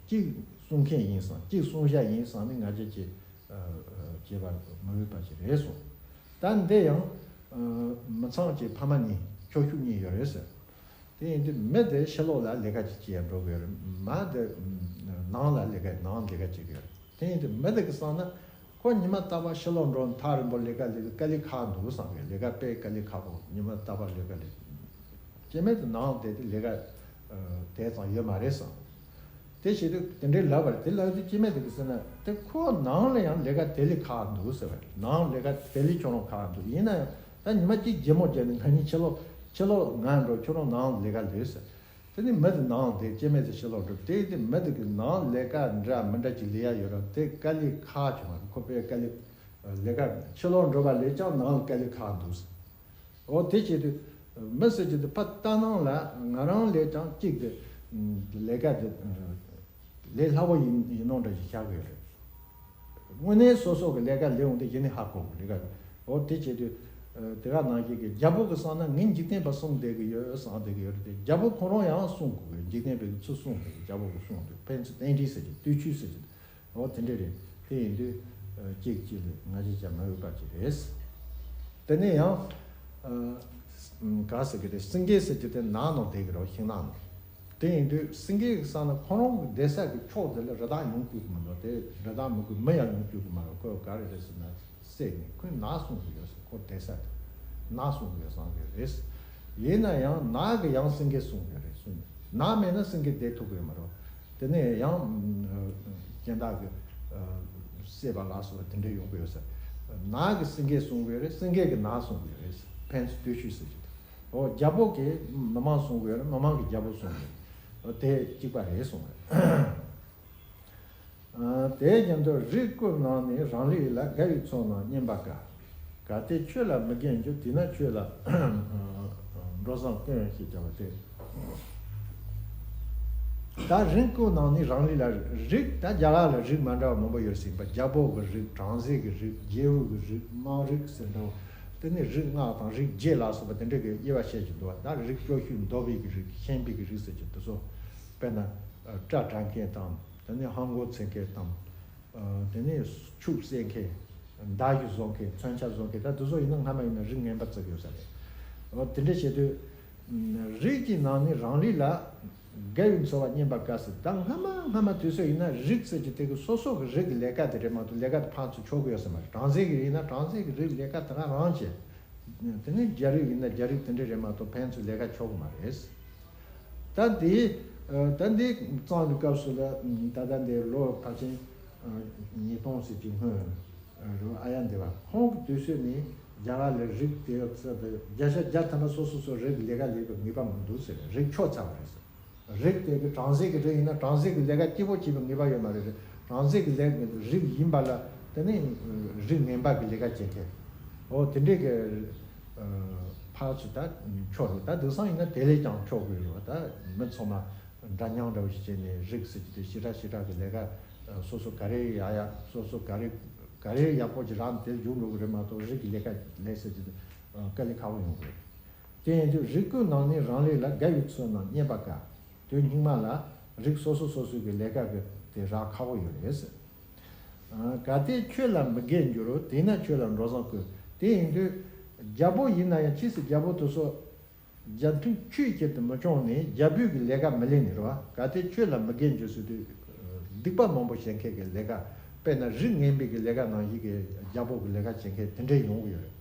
གཅིག་སྲུང་མཁན་ཡིན་བསམ། གཅིག་སྲུང་བྱ་ཡིན་བསམ་ནས་ང་རྒྱལ་གྱིས་བྱེད་པ་མི་འོས་པ་ཞིག་རེད་གསུངས། ད་འདི་ཡང་མི་ཚངས་ཀྱི་ཕ་མ་གཉིས་ཁྱོ་ཤུག་གཉིས་ཡོད་རེད་ཟེར། དེ་ཡིན་དུས་མི་དེ་ཕྱི་ལོགས་ལ་ལས་ཀ་ཅིག་བྱེད་འགྲོ་གི་ཡོད་རེད། མ་དེ་ནང་ལ་ལས་ཀ་ནང་ལས་ཀ་བྱེད་གི་ཡོད་རེད། དེ་ཡིན་དུས་མི་དེ་གི་བསམ་ན་ཁོ་ཉི་མ་རྟག་པར་ཕྱི་ལོགས་འགྲོ་ཐག་རིང་པོ་ལས་ཀ་ལས་དཀའ་ལས་ཁག་འདུག་བསམ་གི། ལས་ཀ་དཔེ་དཀའ་ལས་ཁག་པོ་ཉི་མ་རྟག་པར་ལས་ཀ་ལས། སྐྱེ་དམན་དེ་ནང་བསྡད་དེ་ལས་ཀ་དེ་ཙམ་ཡོད་མ་རེད་བསམ། དེ་བྱེད་དུས་དེ་འདྲའི་ལབ་པ་རེད། དེ་ལབ་དུས་སྐྱེ་དམན་དེ་གིས་ཟེར་ན་དེ་ཁོ་ནང་ལ་ཡང་ལས་ཀ་དེ་ལས་ཁག་འདུག་ཟེར་བ་རེད། ནང་ལས་ཀ་དེ་ལས་ཁྱོད་རང་ཁག་འདུག་ཡིན་ན་ཡང་ད་ཉི་མ་གཅིག་རྗེས་མོ་བརྒྱབ་ནས་ང་གཉིས་ཕྱི་ལོགས་ཕྱི་ལོགས་ང་འགྲོ། ཁྱོད་རང་ནང་ལས་ཀ་ལས་ཟེར། དེ་ནི་མི་དེ་ནང་བསྡད། སྐྱེ་དམན་དེ་ཕྱི་ལོགས་འགྲོ། དེ་དེ་མི་དེ་གི་ནང་ལས་ཀ་འདྲ་མི་འདྲ་ཅིག་ལས་ཡ་ཡོད་ར། དེ་དཀའ་ལས་ཁག་བྱུང་བ་རེད། ཁོ་དཔེ་དཀའ་ལས་ལས་ཀ་ཕྱི་ལོགས་འགྲོ་བ་ལས་ཀྱང་ནང་ལ་དཀའ་ལས་ཁག་འདུག་ཟེར། འོ་དེ་བྱེད་དུས་མི་ཟེར་གྱི་དེ་ཕ་ལྟ་སྣང་ལ་ང་རང་ལས་ཀྱང་གཅིག་དེ་ལས་ཀ་དེ་ ལས་སླ་བོ་ཡིན་ཡིན་ནོ་འདྲ་ཞིག་ཤར་གི་ཡོད་རེད། དངོས་གནས་སོ་སོ་གི་ལས་ཀ་ལས་འོང་དུས་གཞི་ནས་ཧ་གོ་དགོས་ལས་ཀ་རེད། འོ་དེ་བྱེད་དུས། ཨ། དེ་ག་ནང་བཞིན་གྱི་རྒྱལ་པོ་གི་བསམ་ན་ངས་འཇིག་རྟེན་པ་བསྲུང་བསྡད་ཀྱི་ཡོད་བསམ་བསྡད་ཀྱི་ཡོད་རེད་དེ། རྒྱལ་པོ་ཁོ་རང་ཡང་བསྲུང་དགོས་གི། འཇིག་རྟེན་པའི་ཚུལ་བསྲུང་དགོས་གི། རྒྱལ་པོ་གི་བསྲུང་དུས་ཕན་ཚུན་རྟེན་འབྲེལ་ཟེར་གྱི། བསྟུན་མཆོད་ཟེར་གྱི། འོ་དེ་འདྲ་རེད། དེ་ཡིན་དུས། ཨ། གཅིག་གཅིག་ལ་ང་རྒྱལ་བྱ་མི་འོས་པ་ཅིག་རེད། དེ་ནས་ཡང་། ཨ། ག་ཟེར་གི་རེད། སེང་གེ་ཟེར་གྱི་དེ་ནགས་ནང་བསྡད་ཀྱི་རེད། ཤིང་ནགས་ནང་། དེ་ཡིན་དུས་སེང་གེ་གི་བསམ་ན་ཁོ་རང་གི་བསྡད་ས་གི་ཕྱོགས་དེ་ལ་རི་དྭགས་ཡོང་བཅུག་གི་མི་འདུག་དེ་རི་དྭགས་མི་དགོས། མི་ཡང་ཡོང་བཅུག་གི་མ་རེད། ཁོས་ག་རེ་རེད་ཟེར་ན། བསད་ནས་ཁོས་ནགས་བསྲུང་གི་ཡོད་ཟེར། ཁོ་བསྡད་ས་དེ་ནགས་བསྲུང་གི་ཡོད་བསམ་གི་རེད། ཡིན་ན་ཡང་ནགས་གི་ཡང་སེང་གེ་བསྲུང་གི་རེད་གསུངས་ནས། ནགས་མེད་ན་སེང་གེ་བསྡད་ཐུབ་ཀྱི་ཡོད་མ་རེད། དེ་ནས་ཡང་། ཨ། གཞན་དག་གི། ཨ། བསད་པ་ལ་སོགས་པ་དེ་འདྲ་ཡོང་གི་ཡོད་ཟེར། ནགས་ཀྱི་སེང་གེ་བསྲུང་གི་རེད། སེང་གེ་གི་ནགས་བསྲུང་གི་རེད། ཕན་ཚུན་བསྟུན་མཆོད་ཟེར་གྱི་འདུག་འོ་རྒྱལ་པོ་གིས་མི་མང་བསྲུང་གི་ཡོད་རེད། མི་མང་གིས་རྒྱལ་པོ་བསྲུང་གི་ཡོད། འོ་དེ་གཅིག་པ་རེད་གསུངས་རེད། ཨ། དེ་བཞིན་དུ་རིགས་ཀུན་ནང་ནས་རང་རིགས་ལ། དགའ་བའི་ཚོགས་རྣམས་བསྙེན་པར་དཀའ། གལ་ཏེ་ཆོས་ལ་མི་རྒན་གྱུར། དེས་ན་ཆོས་ལ་འགྲོ་བཟང་དཀོན་ཞེས་བྱ་བ་སྟེ། ད་རིགས་ཀུན་ནང་ནས་རང་རིགས་ལ། རིགས་ད་རྒྱ་གར་ལ་རིགས་མ་འདྲ་བ་མང་པོ་ཡོད་ཟིན་པ། རྒྱལ་པོ་གི་རིགས། བྲམ་ཟེ་གི་རིགས། རྗེ་བོ་གི་རིགས། དམངས་རིགས་ཟེར་འདྲ་བོ། དེ་ནས་རིགས་ལྔ་དང་རིགས་བརྒྱད་ལ་སོགས་པ་དེ་འདྲ་གི་དབྱེ་བ་བཤད་ཀྱི་འདུག་ད་རིགས་སྐྱོ་ཤོས་འདོད་པའི་གི་རིགས། ཤན་པའི་གི་རིགས་ཟེར་གྱི་འདུག་སོ། དཔེར་ན། ཨ། སྐྲ་བྲེག་མཁན་དང་། དེ་ནས་ཧང་གོ་འཚེར་མཁན་དང་། ཨ། དེ་ནས་ཕྱུགས་བསད་མཁན། མདའ་གཞུ་བཟོ་མཁན། མཚོན་ཆ་བཟོ་མཁན། ད་དེ་ཚོ་ཡིན་ན་སྔ་མ་ཡིན་ན་རིགས་ངན་པ་བརྩི་གི་ཡོད་ས་རེད། འོ་དེ་འདྲ་བྱེད་དུས། རིགས་ཀྱི་ནང་ནས་རང་རིགས་ལ། དགའ་བའི་འཚོ་བ་བསྙེན་པར་དཀའ་ཟེར། ད་སྔ་མ་སྔ་མ་དུས་ཚོད་ཡིན་ན་རིགས་ཟེར་གྱི་དེ་གི་སོ་སོ་གི་རིགས་ཀྱི་ལས་ཀ་དེ་རེད་མ་གཏོགས་ལས་ཀ་དེ་ཕར་ཚུར་ཕྱོགས་གི་ཡོད་ས་མ་རེད། བྲམ་ཟེ་གི་ཡིན་ན་བྲམ་ཟེ་གི་རིགས་ལས་ཀ་དེ་ག་རང་བྱེད། དེ་ནས་རྒྱ་རིགས་ཡིན་ན་རྒྱ་རིགས་དེ་འདྲ་རེད་མ་གཏོགས་ཕན་ཚུན་ལས་ཀ་ཕྱོགས་གི་མ་རེད། ད་འདི། ཨ། ད་འདི་གཙང་གི་སྐབས་སུ་ལ། ད་ལྟ་འདི་ལོ་ཕལ་ཆེར། ཨ། ཉིས་སྟོང་ཟེར་གྱི་སྔོན། ཨ། རུ་ཨ་ཡ་འདི་བ་ཁོང་གི་དུས་ཚོད་ནས་རྒྱ་གར་ལ་རིགས་དེ་ཚོ་དེ་བརྒྱ་ཆ་བརྒྱ་ཐམ་པ་སོ་སོ་སོ་རིགས་ཀྱི་ལས་ཀ་ལས་པའི་ངེས་པ་མི་འདུག་ཟེར། རིགས་ཆོག་ཚར་བ་རེད་ཟེར། རིགས་དེ་གི་བྲམ་ཟེ་གི་རིགས་ཡིན་ན་བྲམ་ཟེ་གི་ལས་ཀ་སྐྱིད་པོ་བྱེད་པའི་ངེས་པ་ཡོད་མ་རེད། བྲམ་ཟེ་གི་ལས་རིགས་ཡིན་པ་ལ་དེ་ནི་རིགས་ངན་པ་གི་ལས་ཀ་བྱེད་མཁན། འོ་དེ་འདྲས་གི། ཨ། ཕར་ཚུར་ད་ཆོག་རེད། ད་དེང་སང་ཡིན་ན་དེ་ལས་ཀྱང་ཆོག་གི་རེད། ད་མི་ཚང་མ་འདྲ་མཉམ་འདྲ་བོ་ཞིག་བྱས་ནས་རིགས་ཟེར་གྱི་དེ་ཞེ་དྲག་ཞེ་དྲག་གི་ལས་ཀ། ཨ། སོ་སོ་ག་རེ་ཡག་ཡག་སོ་སོ་ག་རེ་ག་རེ་ཡག་པོ་ཅིག་རག་ན་དེ་རྒྱུགས་འགྲོ་གི་རེད་མ་གཏོགས་རིགས་ཀྱི་ལས་ཀ་ལས་ཟེར་གྱི་དེ། ཨ། དཀའ་ལས་ཁག་པོ་ཡོང་གི་རེད། དེ་ཡིན་དུས་རིགས་ཀུན་ནང་ནས་རང་རིགས་ལ། དགའ་བའི་ཚོགས་རྣམས་བསྙེན་པར་དཀའ། དོན་སྙིང་མ་ལ་རིགས་སོ་སོ་སོ་སོའི་གི་ལས་ཀ་གི་དེ་རག་ཁག་པོ་ཡོད་རེད་ཟེར། ཨ། གལ་ཏེ་ཆོས་ལ་མི་རྒན་གྱུར། དེས་ན་ཆོས་ལ་འགྲོ་བཟང་དཀོན། དེ་ཡིན་དུས་རྒྱལ་པོ་ཡིན་ན་ཡང་ཅི་ཟེར། རྒྱལ་པོ་དེ་ཚོ་རྒྱལ་ཕྲན་ཆོས་ཁྱེར་དུ་མི་སྐྱོང་ནས་རྒྱལ་པོའི་གི་ལས་ཀ་མི་ལས་ནི་རེད་བ། གལ་ཏེ་ཆོས་ལ་མི་རྒན་གྱུར་ཟེར་དུས་སྡིག་པ་མང་པོ་བྱེད་མཁན་གི་ལས་ཀ། དཔེར་ན་རིགས་ངན་པའི་གི་ལས་ཀ་ནང་བཞིན་གི་རྒྱལ་པོ་གི་ལས་ཀ་བྱེད་མཁན་དེ་འདྲས་ཡོང་གི་ཡོད་རེད།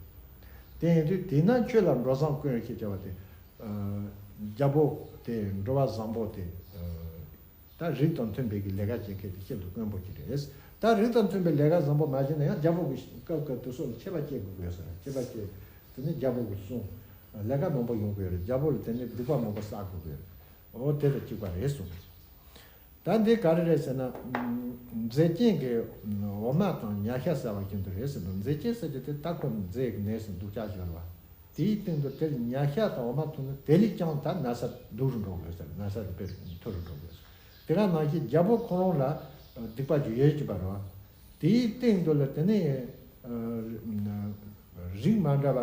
དེ་ཡིན་དུས་དེས་ན་ཆོས་ལ་འགྲོ་བཟང་དཀོན་ཞེས་བྱ་བ་དེ། ཨ། རྒྱལ་པོ་དེ་འགྲོ་བ་བཟང་པོ་དེ། ཨ། ད་རིགས་དང་མཐུན་པའི་གི་ལས་ཀ་བྱེད་མཁན་དེ་ཤིན་ཏུ་དཀོན་པོ་ཅིག་རེད། ད་རིགས་དང་མཐུན་པའི་ལས་ཀ་བཟང་པོ་མ་བྱས་ན་ཡང་རྒྱལ་པོ་གི་སྐབས་སྐབས་དུས་སོགས་ལ་ཆད་པ་བཅད་དགོས་ཀྱི་ཡོད་ས་རེད། ཆད་པ་བཅད། དེ་ནི་རྒྱལ་པོ་གི་གསུང་། ལས་ཀ་མང་པོ་ཡོང་གི་ཡོད་རེད། རྒྱལ་པོ་ལ་དེ་ནི་སྡིག་པ་མང་པོ་བསགས་དགོས་ཀྱི་ཡོད་རེད། འོ་དེ་དང་གཅིག་པ་རེད་གསུངས། ད་འདི་ག་རེ་རེད་ཟེར་ན། མཛེ་སྐྱེས་ཀྱི་འོ་མ་དང་ཉ་ཤ་ཟ་བ་བཞིན་དུ་རེད་ཟེར་འདུག་མཛེ་སྐྱེས་ཟེར་གྱི་དེ་ད་ཁོ་མཛེ་གི་གནས་སུ་འདུག་ཅག་ཞོར་བ། དེའི་སྟེང་དུ་དེར་ཉ་ཤ་དང་འོ་མ་འཐུང་ན་དེ་ལས་ཀྱང་ད་ན་ཚ་སྡུག་རུ་འགྲོ་དགོས་ཟེར། ན་ཚ་དེ་དཔེ་མཐོ་རུ་འགྲོ་དགོས་ཟེར། དེ་ག་ནང་བཞིན་རྒྱལ་པོ་ཁོ་རང་ལ་སྡིག་པ་ཅིག་ཡོད་ཀྱི་པ་རེད་བ། དེའི་སྟེང་དུ་ལ་དེ་ནས། ཨ། རིགས་མ་འདྲ་བ་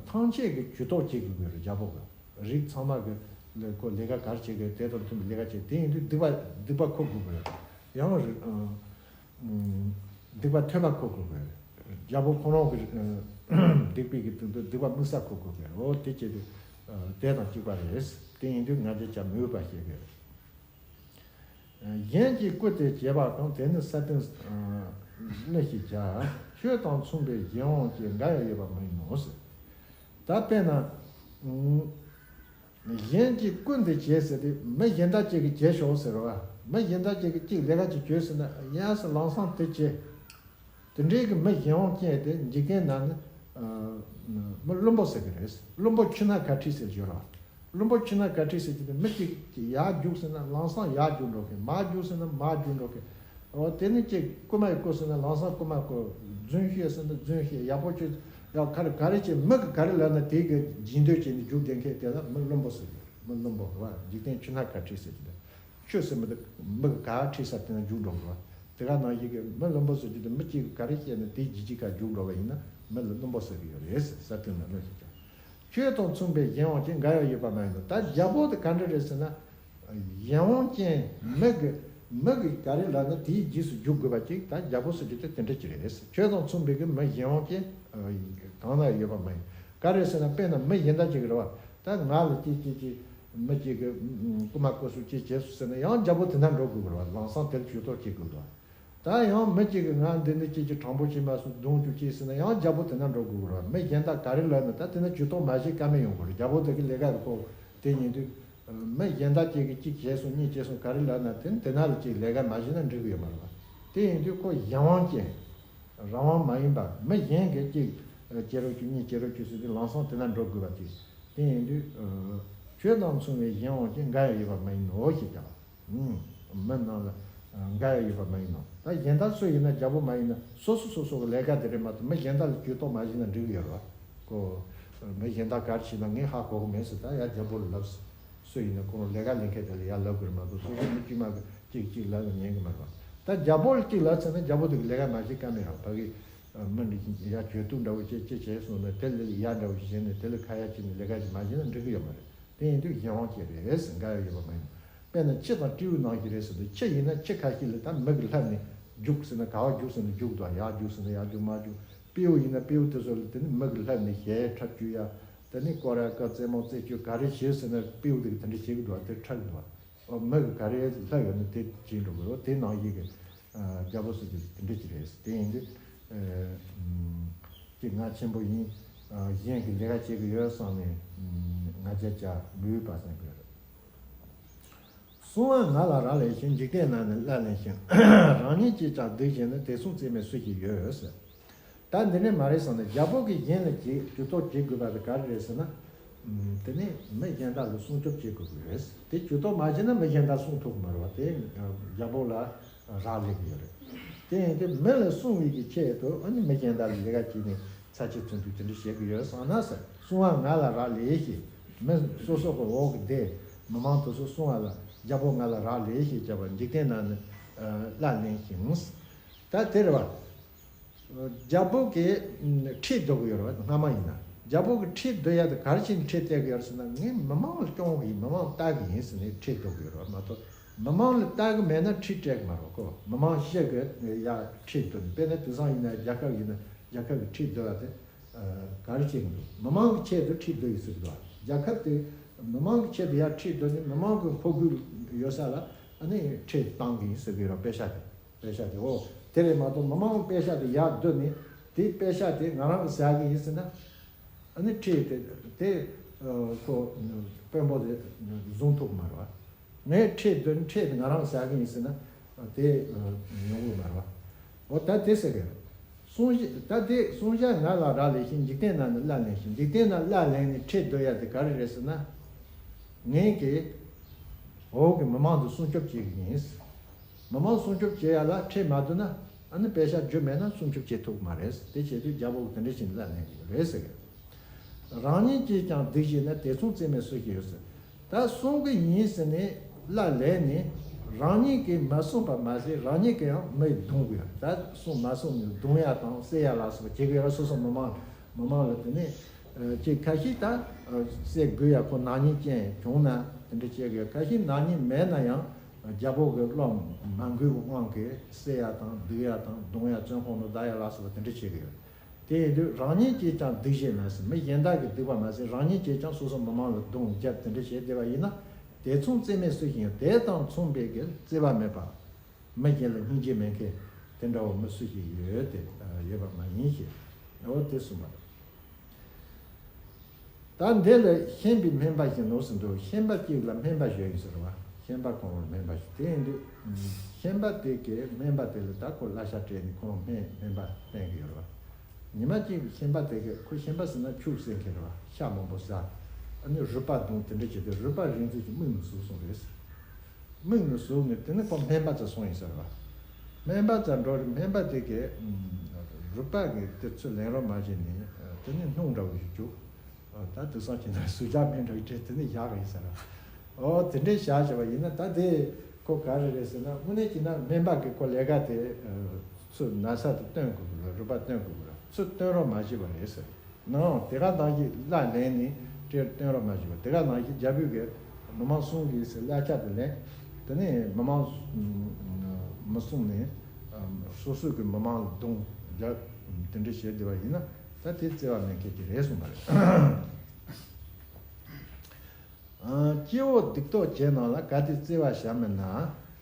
ཐམས་ཅད་ཀྱི་ཇུས་གཏོགས་བྱེད་དགོས་ཀྱི་རེད། རྒྱལ་པོ་གི་རིགས་ཚང་མ་གི་ལ་ཁོ་ལས་ཀ་ག་རེ་བྱེད་དགོས། དེ་དང་མཐུན་པའི་ལས་ཀ་བྱེད། དེ་ཡིན་དུས་སྡིག་པ་སྡིག་པ་འཁུར་དགོས་ཀྱི་རེད། ཡང་རིགས། ཨ། སྡིག་པ་ཐོས་པ་འཁུར་དགོས་ཀྱི་རེད། རྒྱལ་པོ་ཁོ་རང་གི། ཨ། སྡིག་པའི་གི་སྟེང་དུ་སྡིག་པ་དམིགས་བསལ་འཁུར་དགོས་ཀྱི་རེད། འོ་དེ་བྱེད་དུས། ཨ། དེ་དང་གཅིག་པ་རེད། དེ་ཡིན་དུས་ང་རྒྱལ་བྱ་མི་འོས་པ་ཞིག་རེད། གཞན་གྱིས་བསྐུལ་ཏེ་བྱས་པ་དང་། དེ་ནི་ས་སྟེང་མི་ཞིག་བྱ། ཆོས་དང་མཚུངས་པའི་གཞན་དབང་སྐྱེ། འགའ་ཡང་ཡོད་པ་མ་ཡིན་ནོ་ཟེར། ད་དཔེར་ན། གཞན་གྱིས་བསྐུལ་ཏེ་བྱས་ཟེར་ཏེ་མི་གཞན་དག་ཅིག་གིས་བྱས་ཤོག་ཟེར་བ། མི་གཞན་དག་ཅིག་གིས་གཅིག་ལས་ཀ་ཅིག་བྱོས་ཟེར་ན་ཡང་སེ་ལམ་སང་དེ་བྱས། དེ་འདྲའི་གི་མི་གཞན་དབང་ཅན་དེ་འཇིག་རྟེན་ནང་ནི། ཨ། མི་བླུན་པོ་ཟེར་གི་རེད། བླུན་པོ་ཆུ་སྣ་གར་ཁྲིད་ཟེར་ཞོར་ར། བླུན་པོ་ཆུ་སྣ་གར་ཁྲིད་ཟེར་གྱི་དེ་མི་གཅིག་གིས་ཡར་རྒྱུགས་ཟེར་ན་ལམ་སང་ཡར་རྒྱུགས་འགྲོ་མཁན། མར་རྒྱུགས་ཟེར་ན་མར་རྒྱུགས་འགྲོ་མཁན། འོ་དེ་ནི་གཅིག་རྐུ་མ་ཡི་རྐུ་ཟེར་ན་ལམ་སང་རྐུ་མ་རྐུ། རྫུན་བཤད་ཟེར་ན་རྫུན་བཤད། ཡག་པོ་བྱེད་ཡག་ག་རེ་ག་རེ་བྱེད། མི་གིས་ག་རེ་ལབ་ན་དེ་གི་ཇི་འདོད་བྱས་ནས་རྒྱུགས་བསྡད་མཁན་དེ་ལ་མི་བླུན་པོ་ཟེར་གི་རེད། མི་བླུན་པོ་ར། འཇིག་རྟེན་ཆུ་སྣ་གར་ཁྲིད་ཟེར་གྱི་དེ། ཁྱོད་ཟེར་མི་འདུག་མི་གི་ག་ཁྲིད་ས་དེ་ན་རྒྱུག་འགྲོ་དགོས་པ། དེ་ག་ནང་བཞིན་གི་མི་བླུན་པོ་ཟེར་རྒྱུ་དེ་མི་གཅིག་གི་ག་རེ་བཤད་ན་དེའི་རྒྱུ་གཅིག་ག་རྒྱུག་འགྲོ་བ་ཡིན་ན་མི་ལ་བླུན་པོ་ཟེར་གི་ཡོད་རེད་ཟེར་ས་དེ་ན་ལོ་ཞིག་ཀྱང་། ཁྱོད་དང་མཚུངས་པའི་གཞན་དབང་ཅན་འགའ་ཡང་ཡོད་པ་མ་ཡིན་ནོ། ད་རྒྱལ་པོ་དེ་ག་འདྲ་རེད་ཟེར་ན། གཞན་དབང་ཅན་མི་གི་མི་གི་ག་རེ་ལབ་ན་དེའི་རྗེས་སུ་རྒྱུག་དགོས་པ་ཅིག་ད་རྒྱལ་པོ་ཟེར་རྒྱུ་དེ་དེ་འདྲ་ཅིག་རེད། ཁྱོད་དང་མཚུངས་པའི་གི་མི་གཞན་དབང་ཅན་གང་ན་ཡོད་པ་མ་ཡིན། ག་རེ་ཟེར་ན་དཔེར་ན་མི་གཞན་དག་ཅིག་རེད་བ། ད་ང་ལ་ཅིག་ཅིག་ཅིག་མི་ཅིག་གི་རྐུ་མ་རྐུ་སུ་ཅིག་བྱས་སུ་ཟེར་ན་ཡང་རྒྱལ་པོ་དེ་ན་འགྲོ་དགོས་རེད་བ། ལམ་སང་དེར་ཇུས་གཏོགས་བྱེད་དགོས་རེད་བ། ད་ཡང་མི་གཅིག་གིས་ང་འདི་འདི་གཅིག་གིས་དྲང་པོ་བྱེད་མ་སོང་རྡུང་བཅུག་ཅིག་ཟེར་ན་ཡང་རྒྱལ་པོ་དེ་ན་འགྲོ་དགོས་རེད་བ། མི་གཞན་དག་ག་རེ་ལབ་ན་ད་དེ་ན་ཇུས་གཏོགས་མ་བྱེད་ཀ་མེད་ཡོང་གི་རེད། རྒྱལ་པོ་དེ་གི་ལས་ཀ་རེད་ཁོ། དེ་ཡིན་དུས་མི་གཞན་དག་ཅིག་གིས་གཅིག་བྱས་སོང་གཉིས་བྱས་སོང་ག་རེ་ལབ་ན་དེ་ནི་དེ་ན་ལ་ཅིག་ལས་ཀ་མ་བྱེད་ན་འགྲིག་གི་ཡོད་མ་རེད་བ། དེ་ཡིན་དུས་ཁོ་གཞན་དབང་ཅན་རང་དབང་མ་ཡིན་པ་མི་གཞན་གྱིས་གཅིག་བྱེད་རོགས་བྱེད་གཉིས་བྱེད་རོགས་བྱེད་ཟེར་དུས་ལམ་སང་དེ་ན་འགྲོ་དགོས་པ་ཅིག་དེ་ཡིན་དུས་ཁྱོད་དང་མཚུངས་པའི་གཞན་དབང་ཅན་འགའ་ཡང་ཡོད་པ་མ་ཡིན་ནོ་ཞེས་བྱ་བ། མི་རྣམས་ལ་འགའ་ཡང་ཡོད་པ་མ་ཡིན་ནོ། ད་གཞན་དག་སུ་ཡིན་ན་རྒྱལ་པོ་མ་ཡིན་ན་སོ་སོ་སོ་སོ་གི་ལས་ཀ་དེ་རེད་མ་གཏོགས་མི་གཞན་དག་ལ་ཇུས་གཏོགས་མ་བྱས་ན་འགྲིག་གི་ཡོད་རེད་བ། ཁོ་མི་གཞན་དག་ག་རེ་བྱས་ན་ངས་ཧ་གོ་གི་མེད་ཟེར་ད་ཡར་རྒྱལ་པོ་ལ་ལབ་སུ་ཡིན་ན་ཁོ་རང་ལས་ཀ་ལས་མཁན་དེ་ལ་ཡར་ལབ་དགོས་རེད་མ་གཏོགས་སོ་སོ་མི་དཀྱུས་མ་གི་གཅིག་གཅིག་ལབ་ན་ཉན་གི་མ་རེད་བ། ད་རྒྱལ་པོ་ལ་གཅིག་ལབ་ཚར་ན་རྒྱལ་པོ་དེ་གི་ལས་ཀ་མ་བྱེད་ཀ་མེད་རེད་བ། ཕ་གི་མི་འདི་ཡར་གྱོད་གཏུག་འདྲ་བོ་བྱེད་ཅི་བྱས་སོང་ན་དེ་ལས་ཡར་འདྲ་བོ་ཞིག་བྱས་ནས་དེ་ལས་ཁ་ཡ་བྱས་ནས་ལས་ཀ་ཞིག་མ་བྱས་ན་འགྲིག་གི་ཡོད་མ་རེད། དེ་ཡིན་དུས་གཞན་དབང་ཅན་རེད་ཟེར་འགའ་ཡང་ཡོད་པ་མ་ཡིན། དཔེར་ན་ཁྱི་དང་སྤྲེའུ་ནང་བཞིན་རེད་ཟེར་དུས་ཁྱི་ཡིན་ན་ཁྱི་ཁ་ཤས་ལ་ད་མི་གིས་བསླབས་ནས་རྒྱུགས་ཟེར་ན་ག་བ་རྒྱུགས་ཟེར་ན་རྒྱུགས་དང་ཡར་རྒྱུགས་ཟེར་ན་ཡར་རྒྱུགས་མར་རྒྱུགས། སྤྲེའུ་ཡིན་ན་སྤྲེའུ་དེ་ཚོ་ལ་དེ་ནི་མི་གིས་བསླབས་ནས་ཞལ་ཁྲབ་བཅུག་ཡ། དེ་ནི་སྐོར་ར་ཀ་རྩེད་མོ་རྩེ་བཅུག་ག་རེ་བྱེད་ཟེར་ན་སྤྲེའུ་དེ་གིས་དེ་འདྲ་བྱེད་གི་འདུག་བ། དེ་ཁྲབ་འདུག་བ། ཨོ་མི་གིས་ག་རེ་བསླབས་ཡོད་ན་དེ་བྱེད་འགྲོ་གི་རེད། དེ་ནང་བཞིན་གི་རྒྱལ་པོ་སོགས་ཀྱི་དེ་འདྲ་ཅིག་རེད། དེ་ཡིན་དུས་ཀྱི་ང་ཆེན་པོ་ཡིན། གཞན་གྱི་ལས་ཀ་བྱེད་ཀྱི་ཡོད་བསམ་ནས་ང་རྒྱལ་བྱ་མི་འོས་པ་བསམ་གི་རེད། གསུང་བ་ང་ལ་རག་ལས་ཤིང་འཇིག་རྟེན་ན་ནི་སླར་ལེན་ཞིང་། རང་ཉིད་ཀྱིས་ཀྱང་སྡིག་བྱས་ན་དེ་མཚུངས་བརྩེ་མེད་སུ་ཞིག་ཡོད་ཟེར། ད་འདི་ནས་མ་རེད་བསམ་ན་རྒྱལ་པོ་གིས་གཞན་ལ་གྱིས་ཇུས་གཏོགས་བྱེད་དགོས་པ་དེ་ག་རེ་རེད་ཟེར་ན། དེ་ནས་མི་གཞན་དག་ལ་སྲུང་སྐྱོབ་བྱེད་དགོས་ཀྱི་རེད། དེ་ཇུས་གཏོགས་མ་བྱས་ན་མི་གཞན་དག་སྲུང་ཐུབ་ཀྱི་མ་རེད་བ། དེ་རྒྱལ་པོ་ལ་རག་ལས་ཀྱི་ཡོད་རེད། དེ་ཡིན་དུས་མི་ལ་སྲུང་བའི་གི་ཆེད་དུ་ཨ་ནི་མི་གཞན་དག་ལ་ལས་ཀ་བྱས་ནས་ཚ་ཆེ་ཚུན་དུ་དེ་འདྲ་བྱེད་ཀྱི་ཡོད་བསམ་ན་ཟེར། གསུང་བ་ང་ལ་རག་ལས་ཤིང་། མི་སོ་སོ་གི་འོག་གི་སྡེ་མི་མང་དེ་ཚོ་གསུང་བ་ལ་རྒྱལ་པོ་ང་ལ་རག་ལས་ཤིང་བྱ་བ་འཇིག་རྟེན་ན་ནི་སླར་ལེན་ཞིང་། ད་དེ་རེད་བ། རྒྱལ་པོ་གིས་ཁྲིད་སྡོད་ཀྱི་ཡོད་རེད་བ། སྔ་མ་ཡིན་ན་རྒྱལ་པོ་གིས་ཁྲིད་སྡོད་ཡ་དེ་ག་རེ་བྱས་ནས་ཁྲིད་སྡོད་ཀྱི་ཡོད་རེད་ཟེར་ན། ངས་མི་མང་ལ་སྐྱོང་གི་ཡིན། མི་མང་ལ་ལྟ་གི་ཡིན་ཟེར་ནས་ཁྲིད་སྡོད་ཀྱི་ཡོད་རེད་བ། མ་གཏོགས་མི་མང་ལ་ལྟ་གི་མེད་ན་ཁྲིད་སྤྲད་གི་མ་རེད་བ། ཁོ་མི་མང་ཞིག་གི་ཡ་ཁྲིད་སྡོད་ནས། དཔེར་ན་དེང་སང་ཡིན་ན་རྒྱལ་ཁབ་ཡིན་ན་རྒྱལ་ཁབ་ཀྱི་ཁྲིད་སྡོད་ཡ་དེ་ག་རེ་བྱེད་གི་འདུག་མི་མང་གི་ཆེད་དུ་ཁྲིད་སྡོད་ཡོད་ཟེར་གི་འདུག་རྒྱལ་ཁབ་དེ་མི་མང་གི་ཆེད་དུ་ཡ་ཁྲིད་སྡོད་ནས་མི་མང་གི་མཁོ་དགོས་ཡོད་ས་ལ་ཨ་ནི་ཁྲིད་བཏང་གི་ཡིན་ཟེར་གི་ཡོད་རེད། པེ་ཤ་དེ། པེ་ཤ་དེ། འོ་དེ་རེད་མ་གཏོགས་མི་མང་གི་པེ་ཤ་དེ་ཡར་བསྡུ་ནས་དེའི་པེ་ཤ་དེ་ང་རང་གིས་ཟ་གི་ཡིན་ཟེར་ན། ཨ་ནི་ཁྲིད་དེ་དེ་ཁོ་དཔོན་པོ་དེ་བཟུང་ཐུབ་མ་རེད་བ། ངས་ཁྲིད་དེ་ཁྲིད་དེ་ང་རང་གིས་ཟ་གི་ཡིན་ཟེར་ན་དེ་ཡོང་གི་མ་རེད་བ། འོ་ད་དེ་ཟེར་གི་རེད། གསུང་བཤད་ད་དེ་གསུང་བཤད་ང་ལ་རག་ལས་ཤིང་། འཇིག་རྟེན་ན་ནི་སླར་ལེན་ཞིང་། འཇིག་རྟེན་ན་སླར་ལེན་ནས་ཁྲིད་སྡོད་ཡ་དེ་ག་རེ་རེད་ཟེར་ན། ངས་ཀྱི་འོག་གི་མི་མང་དུ་སྲུང་སྐྱོབ་བྱེད་ཀྱི་ཡིན། མི་མང་སྲུང་སྐྱོབ་བྱེད་ཡ་ལ་ཁྲིད་མ་བསྡུ་ན་ཨ་ནི་པེ་ཤ་རྒྱུ་མེད་ན་སྲུང་སྐྱོབ་བྱེད་ཐུབ་ཀྱི་མ་རེད། དེ་བྱེད་དུས་རྒྱལ་པོ་གིས་དེ་འདྲ་བྱས་ནས་སླར་ལེན་གྱི་རེད་ཟེར་གི། རང་ཉིད་ཀྱིས་ཀྱང་སྡིག་བྱས་ན་དེ་མཚུངས་བརྩེ་མེད་སུ་ཞིག་ཡོད་ཟེར། ད་གསུང་གི་ཡིན་ཟེར་ནས་སླར་ལེན་ནས་རང་ཉིད་ཀྱིས་མ་གསུངས་པ་མ་ཟད་རང་ཉིད་ཀྱིས་ཡང་མི་རྡུང་དགོས། ད་གསུང་མ་གསུངས་ནས་རྡུང་ཡ་དང་བསད་ཡ་ལ་སོགས་བྱེད་དགོས་ཡ། སོ་སོ་མི་མང་མི་མང་ལ་དེ་ནས་ཅིག་ཁ་ཤས་ད་བསད་དགོས་ཡ་ཁོ་ནག་ཉེས་ཅན་བྱུང་ན་དེ་འདྲ་བྱེད་དགོས། ཁ་ཤས་ནག་ཉེས་མེད་ན་ཡང་རྒྱལ་པོ་གི་བློ་མ་འགུལ་དབང་གིས་བསད་ཡ་དང་རྡུང་ཡ་དང་རྡུང་ཡ་བཙོན་ཁང་དུ་བསྡད་ཡ་ལ་སོགས་པ་དེ་འདྲ་བྱེད་དགོས། དེ་ཡིན་དུས་རང་ཉིད་ཀྱིས་ཀྱང་སྡིག་བྱས་ན་ཟེར། མི་གཞན་དག་གིས་སྡིག་པ་མ་ཟད་རང་ཉིད་ཀྱིས་ཀྱང་སོ་སོ་མི་མང་ལ་རྡུང་རྒྱབ་དེ་འདྲ་བྱས་བསྡད་པ་ཡིན་ན། དེ་མཚུངས་བརྩེ་མེད་སུ་ཞིག་ཡང་། དེ་དང་མཚུངས་པའི་གི་བརྩེ་བ་མེད་པ། མི་གཞན་ལ་སྙིང་རྗེ་མེད་མཁན་དེ་འདྲ་བོ་མི་སུ་ཞིག་ཡོད་དེ་ཡོད་པ་མ་ཡིན་ཞེས། འོ་དེ་གསུངས་པ་རེད། ད་འདི་ལ་ཤན་པས་སྨན་པ་བཞིན་ནོ་ཟེར་འདུག་ཤན་པ་གཅིག་ལ་སྨན་པ་བཞི་ཡོད་ཟེར་བ། ཤན་པ་གང་བོར་སྨན་པ་བཞི། དེ་ཡིན་དུས་ཤན་པ་དེ་གིས་སྨན་པ་དེ་ལ་ད་ཁོ་གླ་ཆ་སྤྲད་ནས་ཁོ་སྨན་སྨན་པ་བསྟེན་གི་ཡོད་རེད་བ། ཉི་མ་གཅིག་ཤན་པ་དེ་གིས་ཁོ་ཤན་པ་ཟེར་ན་ཕྱུགས་བསད་མཁན་རེད་བ། ཤ་མང་པོ་ཟ། ཨ་ནི་རུས་པ་བརྡུངས་དེ་འདྲ་བྱས་ཏེ་རུས་པ་རིལ་འཛིན་གྱི་མིག་ནས་ཟུག་སོང་རེད། མིག་ནས་ཟུག་ནས་དེ་ནི་ཁོ་སྨན་པ་རྩར་སོང་ཡིན་ཟེར་བ། སྨན་པ་རྩར་འགྲོ་རེད། སྨན་པ་དེ་གིས་རུས་པ་གི་དེ་ཚོ་ལེན་རོགས་མ་བྱས་ནས་དེ་ནི་སྣུམ་འདྲ་བོ་ཞིག་བྱུག་ད་དེང་སང་བྱས་ན་ཟུག་གཅོག་སྨན་འདྲ་བོ་སྤྲད་དེ་ནི་བཞག་གི་ཡིན་ཟེར་བ། ཨོ་དེ་འདྲའི་བཞག་བྱས་པ་ཡིན་ན་ད་དེ་ ཁོ་ག་རེ་རེད་ཟེར་ན། དངོས་གནས་བྱས་ན་སྨན་པ་གིས་ཁོ་ལས་ཀ་དེ་ཚུར་ན་ཚ་དེ་སྟོན་དགོས་ཀྱི་རེད། རུས་པ་སྟོན་དགོས་ཀྱི་རེད། ཚུར་སྟོན་རོགས་མ་བྱས་པ་རེད་ཟེར། ནའང་དེ་ག་ནང་བཞིན་གླ་ལེན་ནས་སྤྲད་སྟོན་རོགས་མ་བྱས་པ། དེ་ག་ནང་བཞིན་རྒྱ་བོད་ཀྱི་མི་མང་གསུམ་གྱིས་ཟེར་གླ་ཆ་དེ་ལེན། དེ་ནས་མི་མང་མི་གསུམ་ནས་སོ་སོ་གི་མི་མང་ལ་རྡུང་རྒྱག་དེ་འདྲ་བྱས་བསྡད་པ་ཡིན་ན། ད་དེ་བརྩེ་བ་མེད་མཁན་དེ་རེད་གསུངས་པ་རེད། ཨ། སྐྱེ་བོ་སྡིག་ཏོ་བྱས་རྣམས་ལ། གལ་ཏེ་བརྩེ་བ་བྱ་མིན་ན།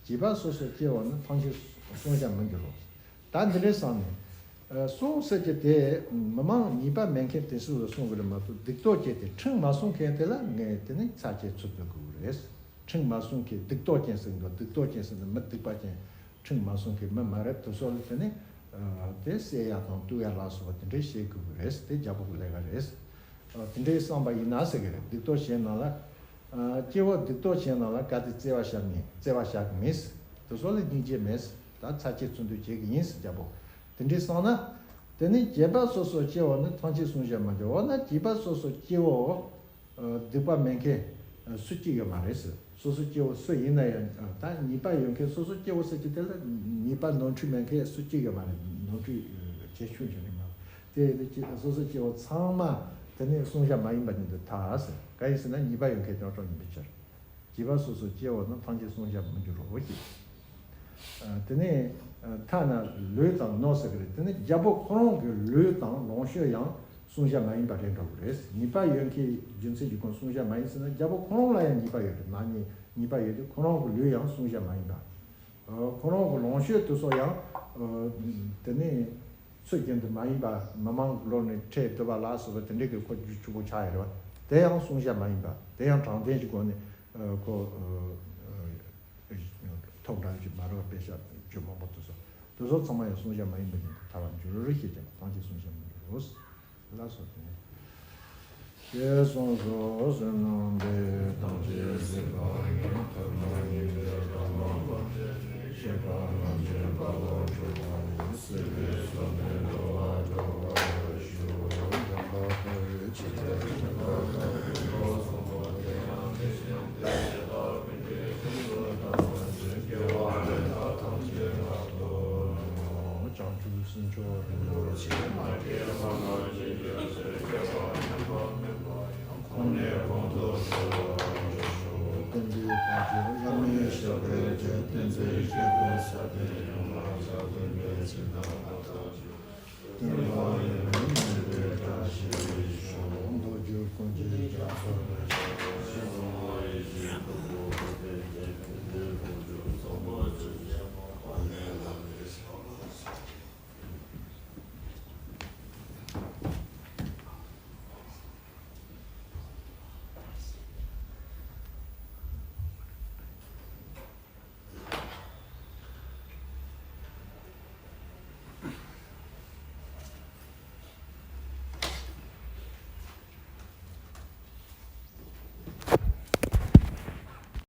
བྱིས་པ་སོ་སོའི་སྐྱེ་བོ་ནི། ཐམས་ཅད་བསྲུང་བྱར་མི་འགྱུར་རོ། ད་འདི་འདྲའི་སང་ནས། ཨ། བསྲུང་ཟེར་གྱི་དེ་མི་མང་ཉེས་པ་མེད་མཁན་དེ་ཚོ་ལ་བསྲུང་གི་རེད་མ་གཏོགས། སྡིག་ཏོ་བྱས་ཏེ་ཁྲིམས་མ་བསྲུང་མཁན་དེ་ལ་ངས་དེ་ནི་ཚར་གཅོད་ཚུར་འདོན་དགོས་ཀྱི་རེད། ཁྲིམས་མ་བསྲུང་མཁན། སྡིག་ཏོ་ཅན་ཟེར་གི་འདུག་སྡིག་ཏོ་ཅན་ཟེར་ན་མི་སྡིག་པ་ཅན། ཁྲིམས་མ་བསྲུང་མཁན་མི་མ་རེད། དེ་ཚོ་ལ་དེ་ནི། ཨ། དེ་བསད་ཡ་དང་གཏུབ་ཡ་ལ་སོགས་པ་དེ་འདྲའི་བྱེད་དགོས་ཀྱི་རེད། དེ་རྒྱལ་པོ་གི་ལས་ཀ་རེད། ཨ། དེ་འདྲའི་བསམ་པ་ཡིན་ན་ཟེར་གི་རེད། སྡིག་ཏོ་བྱས་རྣམས་ལ། ཨ། སྐྱེ་བོ་སྡིག་ཏོ་བྱས་རྣམས་ལ། གལ་ཏེ་བརྩེ་བ་བྱ་མིན། བརྩེ་བ་བྱ་གི་མིན། དེ་ཚོ་ལ་སྙིང་རྗེ་མེད། ད་ཚར་གཅོད་ཚུར་འདོན་བྱེད་ཀྱི་ཡིན་ཟེར། རྒྱལ་པོ་དེ་འདྲའི་བསམ་ན། དེ་ནི་བྱིས་པ་སོ་སོའི་སྐྱེ་བོ་ནི། ཐམས་ཅད་བསྲུང་བྱར་མི་འགྱུར། འོ་ན་བྱིས་པ་སོ་སོའི་སྐྱེ་བོ། ཨ། སྡིག་པ་མེད་མཁན་སུ་གཅིག་ཡོད་མ་རེད་ཟེར། སོ་སོ་སྐྱེ་བོ་སུ་ཡིན་ན་ཡང་། ཨ། ད་ཉེས་པ་ཡོད་མཁན། སོ་སོ་སྐྱེ་བོ་ཟེར་གྱི་དེ་ལ་ཉེས་པ་ནོར་འཁྲུལ་མེད་མཁན་སུ་གཅིག་ཡོད་མ་རེད། ནོར་འཁྲུལ་ཆེ་ཆུང་ཅིག་རེད་མ་རེད། དེ་ཡིན་དུས་སོ་སོ་སྐྱེ་བོ་ཚང་མ་དེ་ནི་བསྲུང་བྱ་མ་ཡིན་པ་ཉིད་དུ་ཐལ་ཟེར། གང་ཡིན་ཟེར་ན་ཉེས་པ་ཡོད་མཁན་དེ་ཡོངས་གྲོགས་ཡིན་པའི་ཕྱིར། བྱིས་པ་སོ་སོའི་སྐྱེ་བོ་ནི། ཐམས་ཅད་བསྲུང་བྱར་མི་འགྱུར་རོ་ཞེས། ཨ། དེ་ནས། ཨ། ཐ་ན་ལུས་དང་ནོར་ཟེར་གི་རེད། དེ་ནི་རྒྱལ་པོ་ཁོ་རང་གི་ལུས་དང་ལོངས་སྤྱོད་ཡང་བསྲུང་བྱ་མ་ཡིན་པ་རེད་འགྲོ་གི་རེད། ཉེས་པ་ཡོད་མཁན་རྒྱུ་མཚན་གྱི་སྒོ་ནས་བསྲུང་བྱ་མ་ཡིན་ཟེར་ན། རྒྱལ་པོ་ཁོ་རང་ལ་ཡང་ཉེས་པ་ཡོད་རེད། ནག་ཉེས་ཉེས་པ་ཡོད་དུས་ཁོ་རང་གི་ལུས་ཡང་བསྲུང་བྱ་མ་ཡིན་པ། ཨ། ཁོ་རང་གི་ལོངས་སྤྱོད་དེ་ཚོ་ཡང་། ཨ། དེ་ནི་ཚུལ་རྒྱུན་དུ་མ་ཡིན་པ། མི་མང་གི་ལོག་ནས་ཁྲལ་བསྡུ་བ་ལ་སོགས་པ་དེ་འདྲའི་གི་ཁོ་རྒྱུ་ཆུང་པོ་ཆགས་ཡོད་རེད་བ། དེ་ཡང་བསྲུང་བྱ་མ་ཡིན་པ། དེ་ཡང་དྲང་བདེན་གྱི་སྒོ་ནས། ཨ། ཁོ། ཨ། ཐོབ་གྲངས་ཀྱི་མ་རེད་པ། དཔེ་བཞག་རྒྱུ་མང་པོ་དེ་ཚོ། དེ་ཚོ་ཚང་མ་ཡང་བསྲུང་བྱ་མ་ཡིན་པ་ཉིད་དུ་ཐལ་བར་འགྱུར་ཞེས་བྱ་བ། ཐམས་ཅད་བསྲུང་བྱར་མི་འགྱུར་རོ། ལ་སོགས་ཏེ། ཞེས་གསུངས་སོ། བསོད་ནམས་འདི་ཐམས་ཅད་གཟིགས་པ་ཉིད། ཐོབ་ནས་ཉེས་པའི་དགྲ་རྣམས་ཕམ་བྱས་ཏེ། གཤེགས་པ་རྣམས་ཀྱི་དཔལ་ལ་འགྲོ་བ་ཡི། སྲིད་པའི་མཚོ་ནས་འགྲོ་བ་སྒྲོལ་བར་ཤོག། དམ་པ་ལྟ་བུའི་ཆོས་ཀྱི་སྤྱོད་པ་དང་། ལོག་སོང་བ་དེ་ཡང་དེ་བཞིན་ཏེ། ཞེས་དང་། བསྐལ་པ་འདི་དག་ཐམས་ཅད་རབ་ཏུ་བསྔོ། བྱང་ཆུབ་སེམས་མཆོག་ཡོངས་སུ་རྫོགས་པ་ཡི། ཁོང་ནས་གོང་དུ་འཕེལ་བར་ཤོག། བསྟན་པའི་དཔལ་གྱུར་བླ་མེད་ཤོག་ཅིག། བསྟན་འཛིན་སྐྱེས་བུ་ས་སྟེང་ཡོངས་ལ། ཕྱག་འཚལ་བའི་ཚིག་དང་བརྡ་དང་། བསྟན་པ་ཡུན་རིང་གནས་པའི་བཀྲ་ཤིས་ཤོག། མདོ་རྒྱུད་ཀུན་གྱི་རྒྱ་མཚོ་ནས།